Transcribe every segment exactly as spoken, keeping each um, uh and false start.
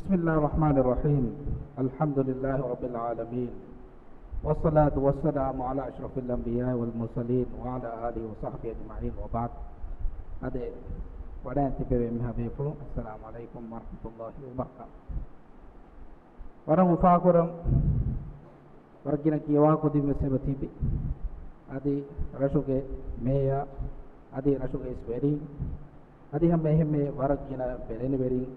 بسم الله الرحمن الرحيم. الحمد لله رب العالمين. والصلاة والسلام على أشرف الأنبياء والمرسلين وعلى آله وصحبه أجمعين وبعد. އަދި ވަޑައިން ތިބެވޭ މިހާ ބޭފުޅުން، السلام عليكم ورحمة الله وبركاته. ވަރަށް އުފާކުރަން ވަރަށް ގިނަ ކިޔަވާ ކުދިން ވެސް އެބަ ތިބި. އަދި ރަށުގެ މޭޔާ، އަދި ރަށުގެ އިސް ވެރީން، އަދި ހަމަ އެހެންމެ ވަރަށް ގިނަ ބެލެނިވެރިން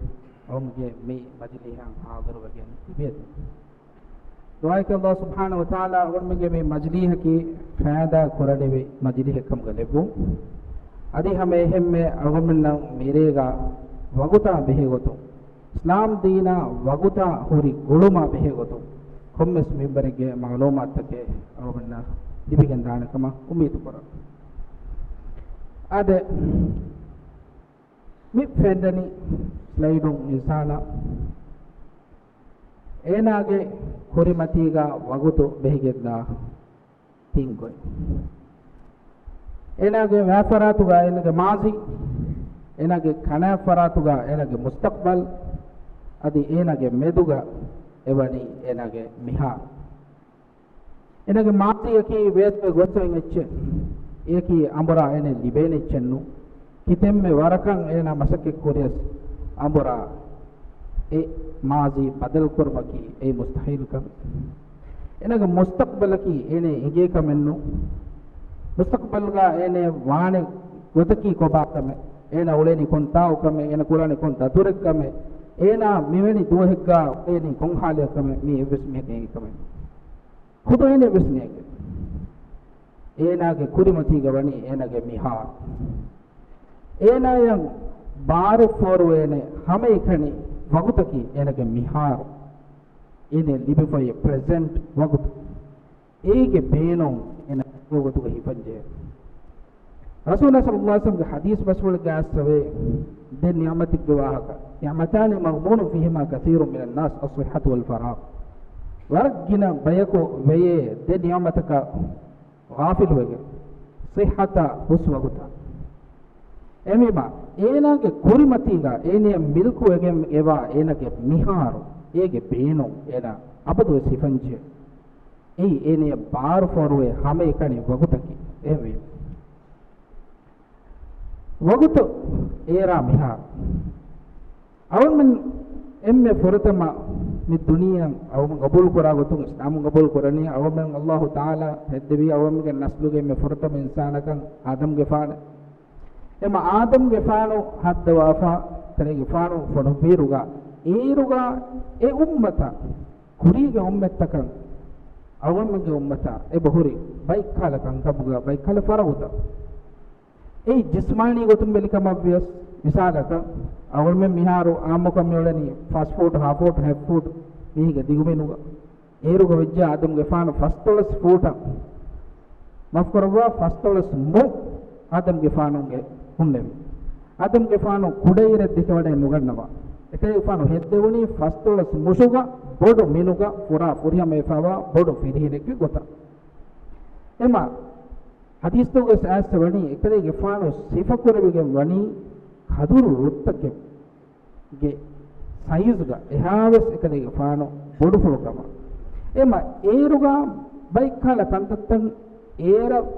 އަޅުގަނޑުގެ މި މަޖިލީހަށް ހާޟިރުވެގެން ތިބިޔަދީ. ދުޢާއަކީ ﷲ ސުބްޙާނަހޫ ވަތަޢާލާ އަޅުގަނޑުމެންގެ މި މަޖިލީހަކީ ފައިދާ ކުރަނިވި މަޖިލީހެއް ކަމުގަ ލެއްވުން. އަދި ހަމަ އެހެންމެ އަޅުގަނޑުމެންނަށް މިރޭގަ ވަގުތާ ބެހޭ ގޮތުން، އިސްލާމް ދީނާ ވަގުތާ ހުރި ގުޅުމާ ބެހޭ ގޮތުން ކޮންމެސް މިންބަރެއްގެ މަޢުލޫމާތުތަކެއް އަޅުގަނޑަށް ލިބިގެން ދާނެ ކަމަށް އުއްމީދު ކުރަން. އާދެ، މި ފެންނަނީ ސްލައިޑުން އިންސާނާ އޭނާގެ ކުރިމަތީގަ ވަގުތު ބެހިގެންދާ ތިން ގޮތް. އޭނާގެ ވާފަރާތުގަ އޭނާގެ މާޒީ، އޭނާގެ ކަނާތްފަރާތުގަ އޭނާގެ މުސްތަޤްބަލް، އަދި އޭނާގެ މެދުގަ އެވަނީ އޭނާގެ މިހާރު. އޭނާގެ މާޒީއަކީ ވޭތުވެ ގޮސްފައި އެއްޗެއް. އެއަކީ އަނބުރާ އޭނަ ލިބޭނެ އެއްޗެއް ނޫން. ކިތަންމެ ވަރަކަށް އޭނާ މަސައްކަތް ކުރިޔަސް އަނބުރާ އެ މާޒީ ބަދަލުކުރުމަކީ އެއީ މުސްތަޙީލު ކަމެއް. އޭނާގެ މުސްތަޤްބަލަކީ އޭނަ އެނގޭ ކަމެއް ނޫން. މުސްތަޤްބަލްގަ އޭނަ ވާނެ ގޮތަކީ ކޮބާ ކަމެއް، އޭނަ އުޅޭނީ ކޮން ތާއު ކަމެއް، އޭނަ ކުރާނީ ކޮން ދަތުރެއް ކަމެއް، އޭނާ މިވެނި ދުވަހެއްގަ އުޅޭނީ ކޮން ހާލެއް ކަމެއް، މީ އެއްވެސް މީހަކަށް އެނގޭ ކަމެއް ނޫން. ޚުދު އޭނަ ވެސް ނޭނގެ. އޭނާގެ ކުރިމަތީގަ ވަނީ އޭނާގެ މިހާރު. އޭނާޔަށް ބާރެއް ފޯރުވޭނެ ހަމައެކަނި ވަގުތަކީ އޭނާގެ މިހާރު. އޭނަ ލިބިފައި ޕްރެޒެންޓް ވަގުތު. އޭގެ ބޭނުން އޭނަ ގޮތުގަ ހިފަންޖެހޭ. ރަސޫލާ ޞައްލަﷲު ޢަލައިހި ވަސައްލަމްގެ ޙަދީޘް ބަސްފުޅެއްގަ އައިސްފަވޭ، ދެ ނިޢުމަތެއްގެ ވާހަކަ. نعمتان مغبون فيهما كثير من الناس، الصحة والفراغ. ވަރަށް ގިނަ ބަޔަކު ވެޔޭ ދެ ނިޢުމަތަކަށް ޣާފިލުވެގެން، ޞިއްޙަތާ ހުސް ވަގުތާ. އެހެންވީމާ، އޭނާގެ ކުރިމަތީގަ އޭނަޔަށް މިލްކުވެގެން އެވާ އޭނާގެ މިހާރު، އޭގެ ބޭނުން އޭނާ އަބަދުވެސް ހިފަންޖެހޭ. އެއީ އޭނަޔަށް ބާރު ފޯރުވޭ ހަމައެކަނި ވަގުތަކީ. އެހެންވީމަ، ވަގުތު އޭރާ މިހާރު. އަޅުމެން އެންމެ ފުރަތަމަ މި ދުނިޔެއަށް އަޅުމެން ގަބޫލު ކުރާ ގޮތުން، އިސްލާމު ގަބޫލު ކުރަނީ އަޅުމެން ﷲ ތަޢާލާ ހެއްދެވީ އަޅުމެންގެ ނަސްލުގެ އެންމެ ފުރަތަމަ އިންސާނަކަށް އާދަމްގެފާނެ. އެމަ އާދަމްގެފާނު ހައްދަވާފަ ކަލޭގެފާނު ފޮނުއްވިއިރުގަ، އޭރުގަ އެ އުއްމަތަށް، ކުރީގެ އުއްމަތްތަކަށް، އަޅުމެންގެ އުއްމަތަށް އެބަހުރި ބައެއްކަހަލަ ކަންކަމުގަ ބައެއްކަހަލަ ފަރަގުތައް. އެއީ ޖިސްމާނީ ގޮތުން ބެލިކަމަށްވިޔަސް، މިސާލަކަށް، އަޅުމެން މިހާރު އާއްމުކޮށް މިއުޅެނީ ފަސް ފޫޓް، ހަ ފޫޓް، ހަ ފޫޓް މީހެއްގެ ދިގުމިނުގަ. އޭރުގަ ވެއްޖެ އާދަމްގެފާނު ފަސްދޮޅަސް ފޫޓަށް، މަފްކުރައްވާ، ފަސްދޮޅަސް މު އާދަމްގެފާނުގެ ހުންނެވި. އާދަމްގެފާނު ކުޑައިރެއް ދެކެވަޑައެއް ނުގަންނަވާ. އެކަލޭގެފާނު ހެއްދެވުނީ ފަސްދޮޅަސް މުށުގަ ބޮޑު މިނުގަ ފުރާ ފުރިހަމަވެފައިވާ ބޮޑު ފިރިހެނެއްގެ ގޮތަށް. އެމަ ޙަދީޘްތަކުގަސް އައިސް ވަނީ، އެކަލޭގެފާނު ސިފަކުރެވިގެން ވަނީ ކަދުރު ރުއްތަކެއްގެ ސައިޒުގަ އެހާވެސް އެކަލޭގެފާނު ބޮޑުފުޅުކަމަށް. އެމަ އޭރުގަ ބައެއްކަހަލަ ކަންތައްތައް އޭރަށް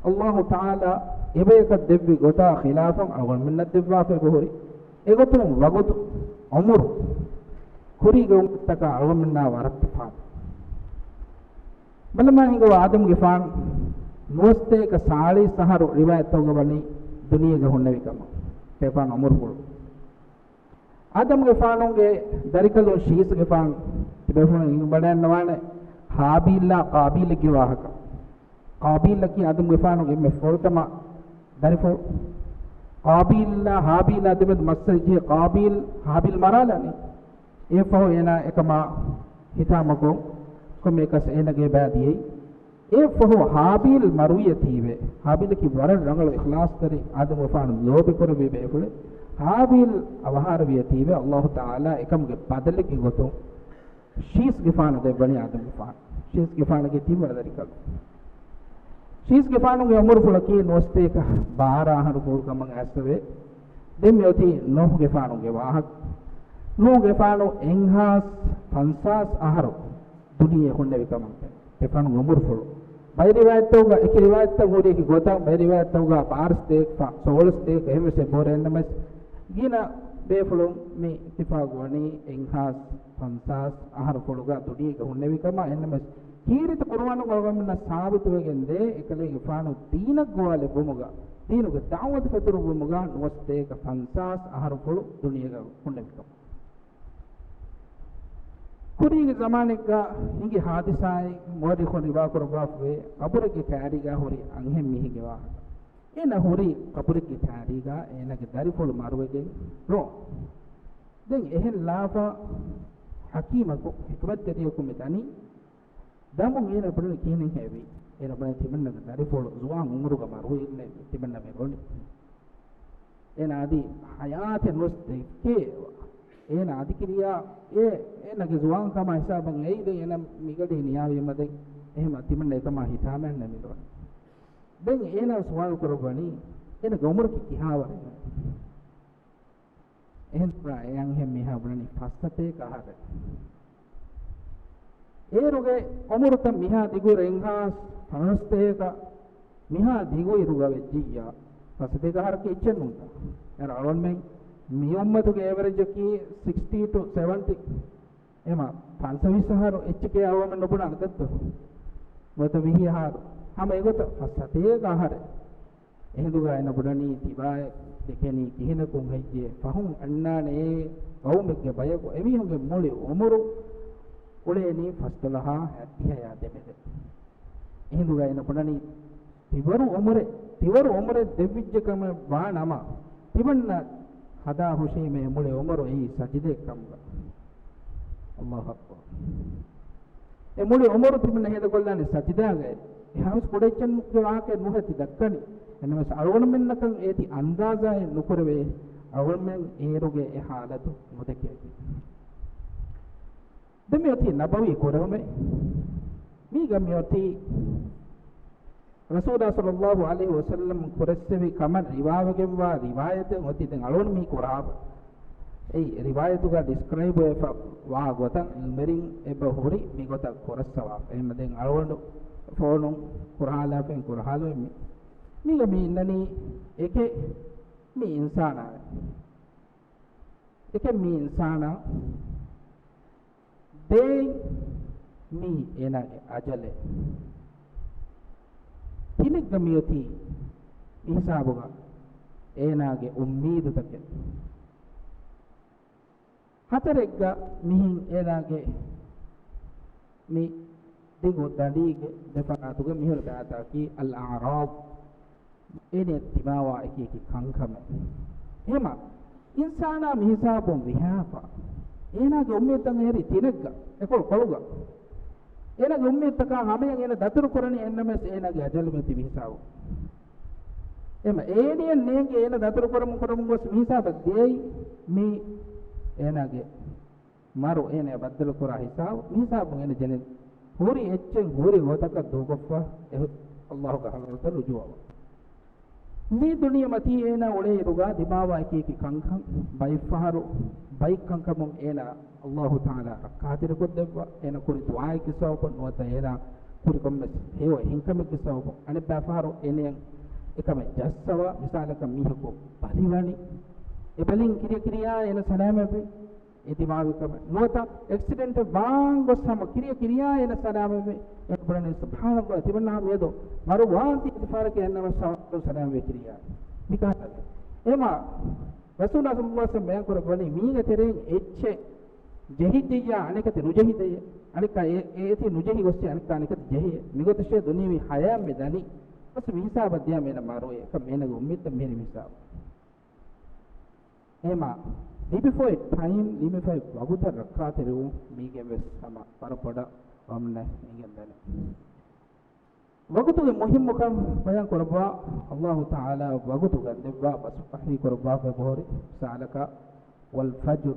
ﷲ ތަޢާލާ އެބަޔަކަށް ދެއްވި ގޮތާ ޚިލާފަށް އަޅުގަނޑުމެންނަށް ދެއްވާފަ އެބަހުރި. އެގޮތުން ވަގުތު، ޢުމުރު، ކުރީގެ އުއްމަތްތަކާ އަޅުގަނޑުމެންނާ ވަރަށް ތަފާތު. ބަލަމާ ހިނގަވާ އާދަމްގެފާނު ނުވަސަތޭކަ ސާޅީސް އަހަރު ރިވާޔަތްތަކުގަ ވަނީ ދުނިޔޭގަ ހުންނެވި ކަމަށް. އެފާނު އުމުރުފުޅު. އާދަމްގެފާނުގެ ދަރިކަލުން ޝީސްގެފާނު ތިބޭފުޅުން އިނގިވަޑައިންނަވާނެ، ހާބީލްއާ ޤާބީލެއްގެ ވާހަކަ. ޤާބީލަކީ އާދަމްގެފާނުގެ އެންމެ ފުރަތަމަ ދަރިފުޅު. ޤާބީލްއާ ހާބީލާ ދެމެދު މައްސަލައެއް ޖެހި ޤާބީލް ހާބީލް މަރާލާނީ. އެއަށްފަހު އޭނާ އެކަމާ ހިތާމަކޮށް، ކޮންމެއަކަސް އޭނާގެ ބައި ދިޔައީ. އެއަށްފަހު ހާބީލް މަރުވިޔަތީވެ، ހާބީލަކީ ވަރަށް ރަނގަޅު އިޚްލާޞްތެރި އާދަމްގެފާނު ލޯބިކުރެއްވި ބޭފުޅެއް. ހާބީލް އަވަހާރަވިޔަތީވެ، ﷲ ތަޢާލާ އެކަމުގެ ބަދަލެއްގެ ގޮތުން ޝީސްގެފާނު ދެއްވަނީ އާދަމްގެފާނު. ޝީސްގެފާނުގެ ތިންވަނަ ދަރިކަލު. ޝީސްގެފާނުގެ އުމުރުފުޅަކީ ނުވަސަތޭކަ ބާރަ އަހަރު ފުޅު ކަމަށް އައިސްފަވޭ. ދެން މިއޮތީ ނޫޙުގެފާނުގެ ވާހަކަ. ނޫގެފާނު އެއްހާސް ފަންސާސް އަހަރު ދުނިޔެ ހުންނެވި ކަމަށް ފެނޭ. އެފާނު އުމުރުފުޅު. ބައެއް ރިވާޔަތްތަކުގަ، އެކި ރިވާޔަތްތައް ހުރި އެކި ގޮތަށް، ބައެއް ރިވާޔަތްތަކުގަ ބާރަ ސަތޭކަ، ސޯޅަ ސަތޭކަ އެހެންވެސް އެބަހުރި. އެންނަމަސް ގިނަ ބޭފުޅުން މި އިއްތިފާގު ވަނީ އެއްހާސް ފަންސާސް އަހަރު ފުޅުގަ ދުނިޔޭގަ ހުންނެވި ކަމަށް. އެންނަމަސް ކީރިތި ޤުރުއާނުގަ އަޅުގަނޑުމެންނަށް ސާބިތުވެގެން ދޭ، އެކަލޭގެފާނު ދީނަށް ގޮވާލެއްވުމުގަ، ދީނުގެ ދަޢުވަތު ފެތުރުއްވުމުގަ ނުވަސަތޭކަ ފަންސާސް އަހަރު ފުޅު ދުނިޔޭގަ ހުންނެވި ކަމަށް. ކުރީގެ ޒަމާނެއްގަ ހިނގި ހާދިސާއެއް މުއައްރިޚުން ރިވާކުރައްވާފަވޭ، ޤަބުރެއްގެ ކައިރީގަ ހުރި އަންހެން މީހެއްގެ ވާހަކަ. އޭނަ ހުރީ ޤަބުރެއްގެ ކައިރީގަ އޭނަގެ ދަރިފުޅު މަރުވެގެން ރޯ. ދެން އެހެން ލާފަ ޙަކީމަކު ޙިކްމަތްތެރިޔަކު މި ދަނީ، ދަމުން އޭނަ ބުނަނީ ކިހިނެއް ހެވީ؟ އޭނަ ބުނަނީ ތިމަންނަގެ ދަރިފުޅު ޒުވާން އުމުރުގަ މަރުވީމެ ތިމަންނަ މި ރޮނި. އޭނަ އަދި ޙަޔާތެއް ނުވެސް ދެއްކޭ. އޭނަ އަދި ކިރިޔާ އޭ، އޭނަގެ ޒުވާންކަމާ ހިސާބަށް އެއީ ދެން އޭނަ މިގަޑީ ނިޔާވީމަ ދެން އެހެމަ ތިމަންނަ އެކަމާ ހިތާމައެއް ނެމިލުވަނީ. ދެން އޭނާ ސުވާލު ކުރައްވަނީ، އޭނަގެ އުމުރަކީ ކިހާވަރެއް؟ އެހެން ކުރާ އެ އަންހެން މީހާ ބުނަނީ ފަސްސަތޭކަ އަހަރެއް. އޭރުގެ އުމުރުތައް މިހާ ދިގު ރެންހާސް ފަނަރަސްތޭކަ މިހާ ދިގު އިރުގަ ވެއްޖިއްޔާ، ފަސްސަތޭކަ އަހަރަކީ އެއްޗެއް ނޫންތަ؟ އޭރު އަޅުގަނޑުމެން މި އުއްމަތުގެ އެވަރެޖަކީ ސިކްސްޓީ ޓު ސެވެންޓީ. އެމަ ފަންސަވީސް އަހަރު އެއްޗެކޭ އަޅުގަނޑުމެން ނުބުނާނެ ދެއްތޯ؟ ނުވަތަ ވިހި އަހަރު. ހަމަ އެގޮތަށް ފަސްސަތޭކަ އަހަރެއް. އެހިނދުގަ އޭނަ ބުނަނީ ތިބާއެއް ދެކެނީ ކިހިނަކުން ހެއްޔޭ؟ ފަހުން އަންނާނެ އެ ގައުމެއްގެ ބަޔަކު އެމީހުންގެ މުޅި އުމުރު އުޅޭނީ ފަސްދޮޅަހާ ހަތްދިހަޔާ ދެމެދެ. އެހިނދުގަ އޭނަ ބުނަނީ ތިވަރު އުމުރެއް، ތިވަރު އުމުރެއް ދެއްވިއްޖެ ކަމެއް ވާ ނަމަ، ތިމަންނަ ހަދާ ހުށީމޭ މުޅި އުމުރު އެއީ ސަޖިދައެއް ކަމުގަ. އައްލާހު އަކްބަރު. އެ މުޅި އުމުރު ތިމަންނަ ހޭދަކޮށްލާނީ ސަޖިދާގައި. އެހާވެސް ކުޑައެއްޗެއްގެ ވާހަކައެއް ނުހެއް ތި ދައްކަނީ. އެންނަމަސް އަޅުގަނޑުމެންނަކަށް އޭތި އަންދާޒާއެއް ނުކުރެވޭ، އަޅުގަނޑުމެން އޭރުގެ އެ ޙާލަތު ނުދެކޭތީ. ދެން މިއޮތީ ނަބަވީ ކުރެވުމެއް. މީގަ މިއޮތީ ރަސޫލާ ޞައްލައްލާހު ޢަލައިހި ވަސައްލަމް ކުރެއްސެވި ކަމަށް ރިވާވެގެންވާ ރިވާޔަތެއް އޮތީ. ދެން އަޅުގަނޑު މީ ކުރާ އެއީ ރިވާޔަތުގަ ޑިސްކްރައިބުވެފަ ވާ ގޮތަށް އިލްމުވެރިން އެބަ ހުރި މިގޮތަށް ކުރައްސަވާފަ. އެހެންމަ ދެން އަޅުގަނޑު ފޯނުން ކުރާލާފައިން ކުރަހާލުވެ މި، މީގަ މި އިންނަނީ އެކެއް މި އިންސާނާ، އެކެއް މި އިންސާނާ ދޭއް މީ އޭނާގެ އަޖަލެއް. ތިނެއްގަ މިއޮތީ މި ހިސާބުގަ އޭނާގެ އުއްމީދުތަކެއް. ހަތަރެއްގަ މިހެން އޭނާގެ މި ދިގު ދަނޑީގެ ދެފަރާތުގަ މިހުރި ދާތާކީ އަލްއަޢްރާޟް. އޭނަ ދިމާވާ އެކި އެކި ކަންކަމެއް. އެހެމަ އިންސާނާ މިހިސާބުން ވިހާފަ، އޭނާގެ އުއްމީދުތައް އެހެރީ ތިނެއްގަ، އެކޮޅު ކޮޅުގަ. އޭނާގެ އުއްމީދުތަކާ ހަމަޔަށް އޭނަ ދަތުރު ކުރަނީ އެންނަމެސް އޭނާގެ އަޖަލު މިއޮތީ މިހިސާބު. އެމަ އޭނިއަށް ނޭނގެ އޭނަ ދަތުރު ކުރަމުން ކުރަމުން ގޮސް މިހިސާބަށް ދިޔައީ މީ އޭނާގެ މަރު އޭނަ ބައްދަލު ކުރާ ހިސާބު، މިހިސާބުން އޭނަ ޖެނެން ހުރި އެއްޗެއް ހުރި ގޮތަކަށް ދޫކޮށްފަ އެ އައްލާހުގެ ޙަޟްރަތަށް ރުޖޫޢަވާ. މި ދުނިޔެމަތީ އޭނާ އުޅޭއިރުގަ ދިމާވާ އެކި އެކި ކަންކަން ބައެއްފަހަރު ބައެއް ކަންކަމުން އޭނާ އައްލާހު ތަޢާލާ ރައްކާތެރިކޮށްދެއްވާ، އޭނަ ކުރި ދުޢާއެއްގެ ސަބަބުން ނުވަތަ އޭނާ ކުރި ކޮންމެސް ހެޔޮ އެހެންކަމެއްގެ ސަބަބުން އަނެއްބައިފަހަރު އޭނަޔަށް އެކަމެއް ޖައްސަވާ، މިސާލަކަށް މީހަކު ބަލިވަނީ، އެ ބަލިން ކިރިޔަ ކިރިޔާ އޭނަ ސަލާމަތްވެ، އެ ދިމާވި ކަމެއް ނުވަތަ އެކްސިޑެންޓެއް ވާން ގޮސް ހަމަ ކިރިޔަ ކިރިޔާ އޭނަ ސަލާމަތްވެ، އޭނަ ބުނަނީ ސުބްޙާނައްލާހް ތިމަންނަ މިއަދު މަރު ވާންތީ އެތިފާރަކީ އެންނަމަ ސަވާލު ސަލާމަތްވެ ކިރިޔާ. މިކަހަލަ އެމަ ރަސޫލާ ޞައްލައްލާހު ޢަލައިހި ވަސައްލަމް ބަޔާން ކުރައްވަނީ މީގެ ތެރެއިން އެއްޗެއް ޖެހިއްޖެއްޔާ އަނެކަތި ނުޖެހިދޭ. އަނެއްކާ އެ-، އޭތި ނުޖެހި ގޮއްސި އަނެއްކާ އަނެކަތި ޖެހި. މިގޮތަށޭ ދުނިޔެވީ ޙަޔާތް މި ދަނީ. ބަސް މި ހިސާބަށް ދިޔާ މޭނަ މަރުވޭ. އެކަމް މޭނަގެ އުއްމީދުތައް މިހިރީ މި ހިސާބު. އެމާ ލިބިފައި ޓައިމް ލިބިފައި ވަގުތަށް ރައްކާތެރިވުން މީގެން ވެސް ހަމަ ވަރަށް ބޮޑަށް ވަމްނަ އިނގެންދަނީ. ވަގުތުގެ މުހިއްމުކަން ބަޔާން ކުރައްވާ، އައްލާހު ތަޢާލާ ވަގުތު ގަންދެއްވާ ބަސް ވަޙީ ކުރައްވާފައި ބޮހޮރި ސާލަކަށް، والفجر،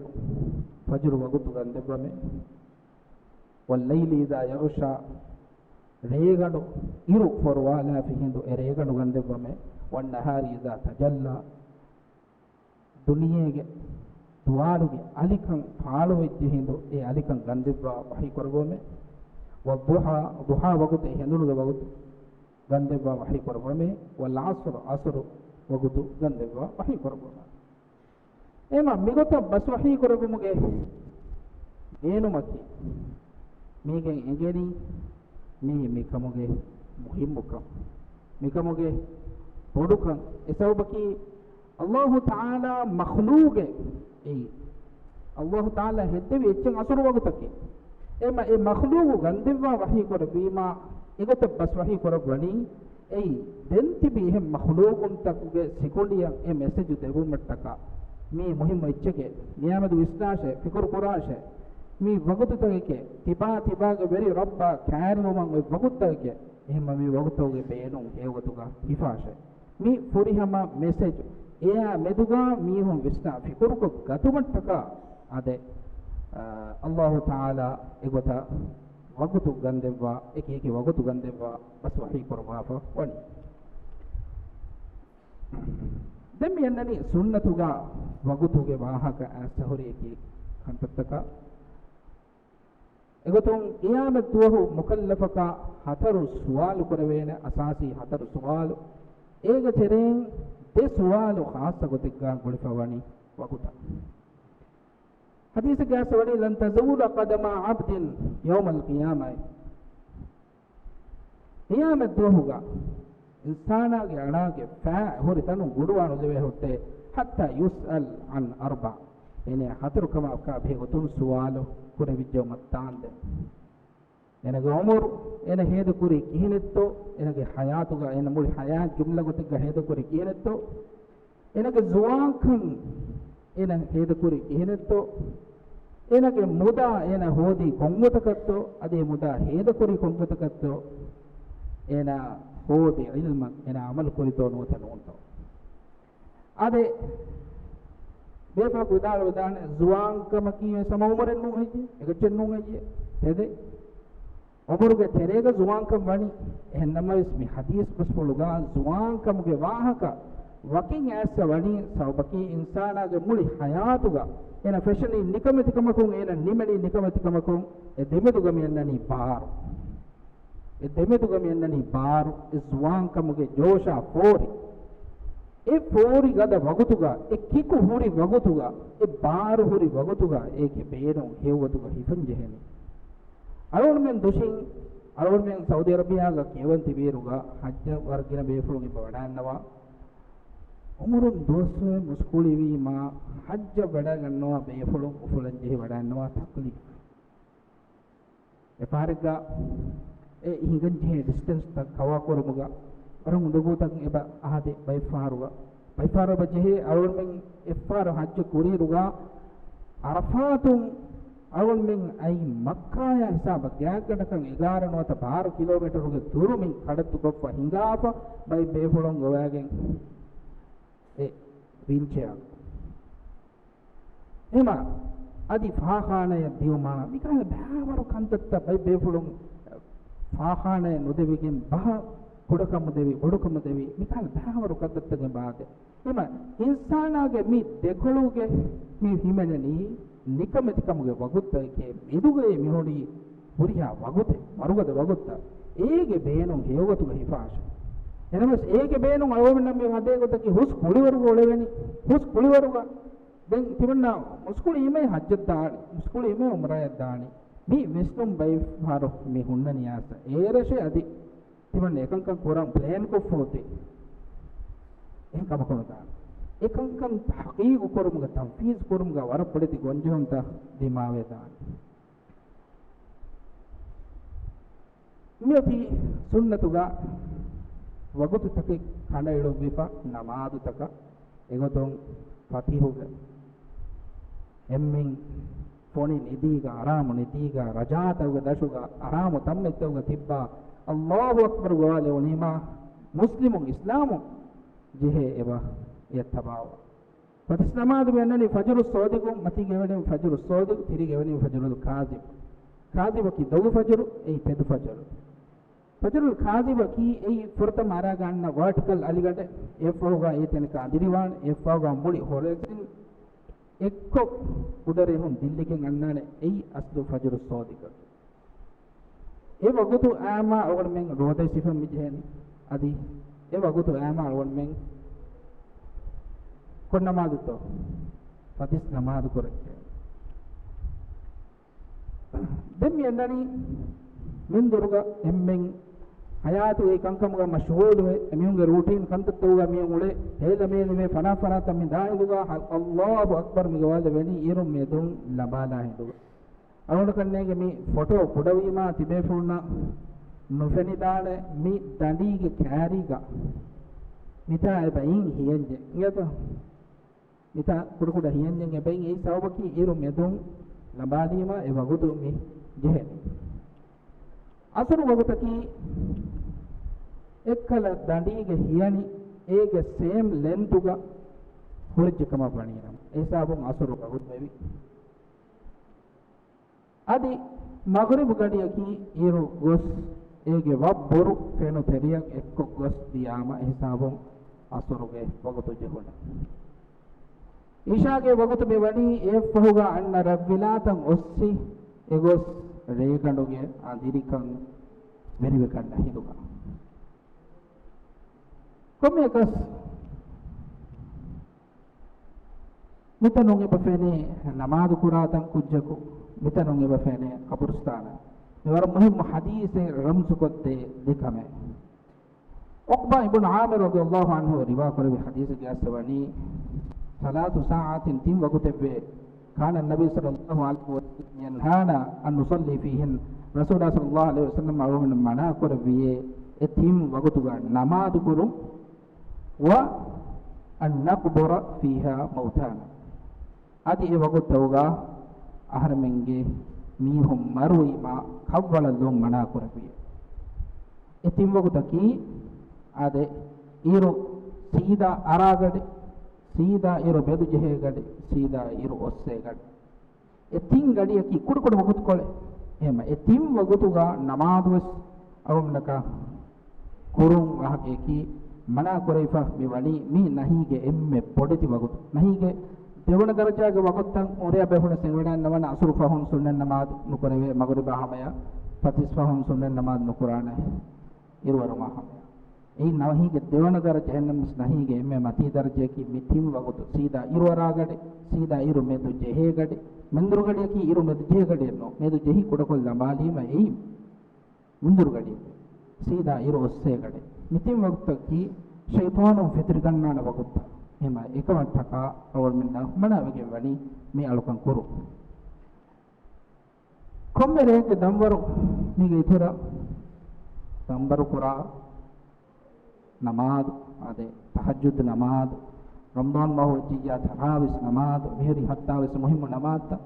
ފަޖުރު ވަގުތު ގަންދެއްވަމޭ، والليل إذا يغشى، ރޭގަނޑު އިރު ފޮރުވާލާފި ހިނދު އެ ރޭގަނޑު ގަންދެއްވަމޭ، والنهار إذا تجلى، ދުނިޔޭގެ ޒުވާލުގެ އަލިކަން ފާޅުވެއްޖެ ހިނދު އެ އަލިކަން ގަންދެއްވާ ވަޙީ ކުރައްވަމޭ. ވައްޟުޙާ، ޟުޙާ ވަގުތު، އެ ހެނދުނުގެ ވަގުތު ގަންދެއްވާ ވަޙީ ކުރައްވަމޭ. ވަލްޢަޞްރު، ޢަޞްރު ވަގުތު ގަންދެއްވާ ވަޙީ ކުރައްވަމޭ. އެމަ މިގޮތަށް ބަސް ވަޙީ ކުރެއްވުމުގެ ބޭނުމަކީ، މީގެން އެނގެނީ މީ މިކަމުގެ މުހިއްމުކަން، މިކަމުގެ ބޮޑުކަން. އެ ސަބަބަކީ، ﷲ ތަޢާލާ މަޚްލޫގެއް އެއީ، ﷲ ތަޢާލާ ހެއްދެވި އެއްޗެއް ޢަޞްރު ވަގުތަކީ. އެމަ އެ މަޚްލޫގު ގަންދެއްވާ ވަޙީ ކުރެއްވީމާ، އެގޮތަށް ބަސް ވަޙީ ކުރައްވަނީ، އެއީ، ދެން ތިބި އެހެން މަޚްލޫގުންތަކުގެ ސިކުނޑިއަށް އެ މެސެޖު ދެވުމަށްޓަކާ، މީ މުހިއްމު އެއްޗެކޭ، ނިޔާމެދު ވިސްނާށޭ، ފިކުރު ކުރާށޭ، މީ ވަގުތުތަކެކޭ، ތިބާ ތިބާގެ ވެރި ރައްބާ ކައިރިވުމަށް އޮތް ވަގުތުތަކެކޭ، އެހެންމަ މީ ވަގުތުގެ ބޭނުން ހެޔޮގޮތުގަ ހިފާށޭ. މި ފުރިހަމަ މެސެޖު އެއާ މެދުގަ މީހުން ވިސްނާ ފިކުރުކޮށް ގަތުމަށްޓަކާ އާދެ، އާ، ﷲ ތަޢާލާ އެގޮތަށް ވަގުތު ގަންދެއްވާ، އެކި އެކި ވަގުތު ގަންދެއްވާ ބަސް ވަޙީ ކުރައްވާފަ ވަނީ. ދެން މި އަންނަނީ ސުންނަތުގަ ވަގުތުގެ ވާހަކަ އައިސް ހުރި އެކި ކަންތައްތަކަށް. އެގޮތުން ޤިޔާމަތް ދުވަހު މުކައްލަފަކާ ހަތަރު ސުވާލު ކުރެވޭނެ، އަސާސީ ހަތަރު ސުވާލު. އޭގެ ތެރެއިން ދެ ސުވާލު ޚާއްޞަ ގޮތެއްގަ ގުޅިފަ ވަނީ ވަގުތަށް. ޙަދީޘެއްގަ އައިސް ވަނީ، "لن تزول قدما عبد يوم القيامة." ޤިޔާމަތް ދުވަހުގަ އިންސާނާގެ އަޅާގެ ފައި ހުރި ތަނުން ގުޑުވާނުލެވޭ ހުއްޓޭ، "حتى يسأل عن أربع." އޭނަ ހަތަރު ކަމަކާ ބެހޭ ގޮތުން ސުވާލު ކުރެވިއްޖެއުމަށް ދާންދެން. އޭނަގެ އުމުރު، އޭނަ ހޭދަކުރީ ކިހިނެއްތޯ، އޭނަގެ ޙަޔާތުގަ، އޭނަ މުޅި ޙަޔާތް ޖުމްލަ ގޮތެއްގަ ހޭދަކުރީ ކިހިނެއްތޯ، އޭނަގެ ޒުވާންކަން އޭނަ ހޭދަކުރީ ކިހިނެއްތޯ، އޭނަގެ މުދާ އޭނަ ހޯދީ ކޮންގޮތަކަށްތޯ، އަދި މުދާ ހޭދަކުރީ ކޮންގޮތަކަށްތޯ، އޭނަ ހޯދި ޢިލްމަށް އޭނަ ޢަމަލު ކުރިތޯ ނުވަތަ ނޫންތޯ. އާދެ، ބޭފުޅަކު ވިދާޅުވެދާނެ، ޒުވާންކަމަކީ ވެސް ހަމަ އުމުރެއް ނޫން ހެއްޔޭ، އެކައްޗެއް ނޫން ހެއްޔޭ، ތެދެއް. އުމުރުގެ ތެރޭގަ ޒުވާންކަން ވަނީ. އެހެންނަމަވެސް، މި ޙަދީޘް ބަސްފުޅުގަ ޒުވާންކަމުގެ ވާހަކަ ވަކިން އައިސް ވަނީ، ސަބަބަކީ އިންސާނާގެ މުޅި ޙަޔާތުގަ އޭނަ ފެށެނީ ނިކަމެތިކަމަކުން، އޭނަ ނިމެނީ ނިކަމެތިކަމަކުން. އެ ދެމެދުގަ މި އަންނަނީ ބާރު. އެ ދެމެދުގަ މި އަންނަނީ ބާރު، އެ ޒުވާންކަމުގެ ޖޯޝާ ފޯރި. އެ ފޯރި ގަދަ ވަގުތުގަ، އެ ކިކު ހުރި ވަގުތުގަ، އެ ބާރު ހުރި ވަގުތުގަ އޭގެ ބޭނުން ހެޔޮގޮތުގަ ހިފަން ޖެހެނީ. އަޅުގަނޑުމެން ދުށިން، އަޅުގަނޑުމެން ސައުދީ އަރަބިއާގަ ކިޔަވަން ތިބިއިރުގަ ޙައްޖަށް ވަރަށް ގިނަ ބޭފުޅުން އެބަ ވަޑައިންނަވާ. އުމުރުން ދުވަސްވަރެއް މުސްކުޅިވީމާ، ޙައްޖަށް ވަޑައިގަންނަވާ ބޭފުޅުން އުފުލަން ޖެހި ވަޑައިންނަވާ ތަކްލީފް. އެ ފަހަރެއްގަ އެ ހިނގަން ޖެހޭ ޑިސްޓެންސްތައް ކަވާ ކުރުމުގަ ވަރަށް އުނދަގޫތަކުން އެބަ އަހާދޭ. ބައެއްފަހަރުގަ، ބައެއްފަހަރު އެބަ ޖެހޭ އަޅުގަނޑުމެން އެއްފަހަރު ޙައްޖު ކުރިއިރުގަ ޢަރަފާތުން އަޅުގަނޑުމެން އައީ މައްކާޔާ ހިސާބަށް ގާތްގަނޑަކަށް އެގާރަ ނުވަތަ ބާރަ ކިލޯމީޓަރުގެ ދުރު މި ކަޑައްތުކޮށްފަ ހިނގާފަ ބައެއް ބޭފުޅުން ގޮވައިގެން އެ ވީލްޗެއާ. އެހެމަ އަދި ފާޚާނަޔަށް ދިޔުމާ، މިކަހަލަ ބައިވަރު ކަންތައްތައް ބައެއް ބޭފުޅުން ފާޚާނަޔަށް ނުދެވިގެން ބަހަށް ކުޑަކަމު ދެވި، ބޮޑުކަމު ދެވި، މިކަހަލަ ބައިވަރު ކަންތައްތަކެއް ބާދެ. އެހެމަ އިންސާނާގެ މި ދެކޮޅުގެ މި ހިމެނެނީ ނިކަމެތިކަމުގެ ވަގުތުތަކެކޭ، މެދުގައި މިހުރީ ހުރިހާ ވަގުތެއް، ވަރުގަދަ ވަގުތައް. އޭގެ ބޭނުން ހެޔޮގޮތުގަ ހިފާށޭ. އެނަމަސް އޭގެ ބޭނުން އަޅުގަނޑުމެންނަށް މި ހަދޭ ގޮތަކީ ހުސް ކުޅިވަރުގަ އުޅެވެނީ. ހުސް ކުޅިވަރުގަ ދެން ތިމަންނަ މުސްކުޅި އިމޭ ޙައްޖަށް ދާނީ، މުސްކުޅި އިމޭ ޢުމްރާޔަށް ދާނީ. މި ވިސްނުން ބައެއް ފަހަރު މި ހުންނަނީ އާސަ. އޭރަށޭ އަދި ތިމަންނަ އެކަންކަން ކުރަން ޕްލޭން ކޮށްފަ އޮތީ. އެހެން ކަމަކު ނުދާނެ. އެކަންކަން ތަޙްޤީޤު ކުރުމުގަ، ތަންފީޒު ކުރުމުގަ ވަރަށް ބޮޑެތި ގޮންޖެހުންތައް ދިމާވެދާނެ. މިއޮތީ ސުންނަތުގަ ވަގުތުތަކެއް ކަނޑައެޅުއްވިފަ ނަމާދުތަކަށް. އެގޮތުން ފަތިހުގެ އެންމެން ފޮނި ނިދީގަ، އަރާމު ނިދީގަ، ރަޖާތަކުގެ ދަށުގަ، އަރާމު ތަންމެއްތަކުގަ ތިއްބާ، އައްލާހު އަކްބަރު ގޮވާލެވުނީމާ، މުސްލިމުން އިސްލާމުން ޖެހޭ އެބަ އެއަށް ތަބާވާ. ފަތިސް ނަމާދު މި އަންނަނީ ފަޖުރު ޞާދިޤު، މަތީގަ އެވެނީ ފަޖުރު ޞާދިޤު، ތިރީގަ އެވެނީ ފަޖުރު ކާޒިބު. ކާޒިބަކީ ދޮގު ފަޖުރު، އެއީ ތެދު ފަޖުރު. ފަޖުރު ކާޒިބަކީ އެއީ ފުރަތަމަ އަރާގަންނަ ވާޓިކަލް އަލިގަނޑެއް، އެއަށްފަހުގަ އޭތަނަކަށް އަނދިރިވާނެ، އެއަށްފަހުގަ މުޅި ހޮރެޒިން އެއްކޮށް ކުޑަރިހުން ދިއްލިގެން އަންނާނެ އެއީ އަސްލު ފަޖުރު ޞާދިޤަކީ. އެ ވަގުތު އާމާ އަޅުގަނޑުމެން ރޯދަ އިސްއިފަން މި ޖެހޭނީ. އަދި އެ ވަގުތު އާމާ އަޅުގަނޑުމެން ކޮން ނަމާދުތޯ؟ ފަތިސް ނަމާދު ކުރައްޗޭ. ދެން މި އަންނަނީ މިންދުރުގަ އެންމެން ހަޔާތުގެ ކަންކަމުގަ މަޝްޣޫލުވެ، އެމީހުންގެ ރޫޓީން ކަންތައްތަކުގަ މީހުން އުޅެ، ހޭލަމޭލެވެ، ފަރާތް ފަރާތަށް މި ދާއިރުގަ ހަ-، އައްލާހު އަކްބަރު މި ގޮވާލެވެނީ އިރު މެދުން ލަބާލާ ހިނދުގަ. އަޅުގަނޑު ކަންނޭނގެ މި ފޮޓޯ ކުޑަވީމާ ތިބޭފުޅުންނަށް ނުފެނިދާނެ މި ދަނޑީގެ ކާރީގަ މިތާ އެބަ އިން ހިޔަންޖެ. އިނގޭތޯ؟ މިތާ ކުޑަކުޑަ ހިޔަންޏެއް އެބައިން އެއީ ސަބަބަކީ އިރު މެދުން ލަނބާލީމަ އެ ވަގުތު މި ޖެހެނީ. އަސުރު ވަގުތަކީ އެއްކަލަ ދަނޑީގެ ހިޔަނި އޭގެ ސޭމް ލެންތުގަ ހުރެއްޖެ ކަމަށް ވަނީނަމަ، އެ ހިސާބުން އަސުރު ވަގުތު ވެވި. އަދި މަޣްރިބު ގަޑިއަކީ އިރު ގޮސް އޭގެ ވައްބުރު ފެނު ތެރެއަށް އެއްކޮށް ގޮސް ދިޔާމަ އެހިސާބުން އަސުރުގެ ވަގުތު ޖެހުނެ. އިޝާގެ ވަގުތު މި ވަނީ އެއަށްފަހުގަ އަންނަ ރަތްވިލާތައް އޮއްސި އެގޮސް ރޭގަނޑުގެ އަނދިރިކަން ވެރިވެ ކަންނަ ހިނދުގަ. ކޮންމެއަކަސް މިތަނުން އެބަ ފެނޭ ނަމާދު ކުރާތަން ކުއްޖަކު، މިތަނުން އެބަ ފެނޭ ޤަބުރުސްތާނަށް. މި ވަރަށް މުހިއްމު ޙަދީޘެއް ރަމްޒުކޮށްދޭ ދެ ކަމެއް. ޢުޤްބާ އިބްނު ޢާމިރު ރަޟިޔަﷲ ޢަންހު ރިވާ ކުރެއްވި ޙަދީޘެއްގެ އަސްލު ވަނީ، ثلاث ساعات، ތިން ވަގުތެއްވޭ، كان النبي صلى الله عليه وسلم ينهانا أن نصلي فيهن، ރަސޫލާ ޞައްލަﷲ ޢަލައިހި ވަސައްލަމް އަޅުގަނޑު މަނާ ކުރެއްވިއޭ އެ ތިން ވަގުތުގަ ނަމާދު ކުރުން، وأن نقبر فيها موتانا، އަދި އެ ވަގުތުތަކުގަ އަހަރެމެންގެ މީހުން މަރުވީމާ ކަށްވަޅަށް ލޮން މަނާ ކުރެއްވިއޭ. އެ ތިން ވަގުތަކީ އާދެ، އިރު ސީދާ އަރާގަޑި، ސީދާ އިރު މެދު ޖެހޭ ގަޑި، ސީދާ އިރު އޮއްސޭ ގަޑި. އެ ތިން ގަޑިއަކީ ކުޑަކުޑަ ވަގުތުކޮޅެއް. އެހެންމަ އެ ތިން ވަގުތުގަ ނަމާދުވެސް އަޅުގަނޑަކަށް ކުރުން ވާހަކަޔަކީ މަނާ ކުރެވިފަ މި ވަނީ މި ނަހީގެ އެންމެ ބޮޑެތި ވަގުތު. ނަހީގެ ދެވަނަ ދަރަޖާގެ ވަގުތުތައް އުރެޔަށް ބޭފުޅުން އެނގިވަޑައިގަންނަވާނެ އަސުރު ފަހުން ސުންނަތް ނަމާދު ނުކުރެވޭ، މަޣްރިބާ ހަމަޔަށް ފަތިސް ފަހުން ސުންނަތް ނަމާދު ނުކުރާނެ، އިރުއަރުމާ ހަމަޔަށް. އެއީ ނަހީގެ ދެވަނަ ދަރަޖަ. އެހެންނަމަވެސް ނަހީގެ އެންމެ މަތީ ދަރަޖަޔަކީ މި ތިން ވަގުތު، ސީދާ އިރުއަރާގަޑި، ސީދާ އިރު މެދު ޖެހޭ ގަޑި. މެންދުރު ގަޑިއަކީ އިރު މެދު ޖެހޭ ގަޑިއެއް ނޫން، މެދު ޖެހި ކުޑަކޮށް ލަނބާލީމަ އެއީ މެންދުރު ގަޑި، ސީދާ އިރު އޮއްސޭ ގަޑި. މި ތިން ވަގުތަކީ ޝައިޠާނުން ފެތުރިގަންނާނެ ވަގުތުތައް. އެހެންމަ އެކަމަށްޓަކާ އަޅުގަނޑުމެންނަށް މަނާވެގެން ވަނީ މި އަޅުކަން ކުރުން. ކޮންމެ ރެއެއްގެ ދަންވަރު މީގެ އިތުރަށް ދަންވަރު ކުރާ ނަމާދު، އާދެ، ތަހައްޖުދު ނަމާދު، ރަމަޟާން މަހު ވެއްޖިއްޔާ ތަރާވީސް ނަމާދު، މިހުރި ހަފްތާވީސް މުހިއްމު ނަމާދުތައް.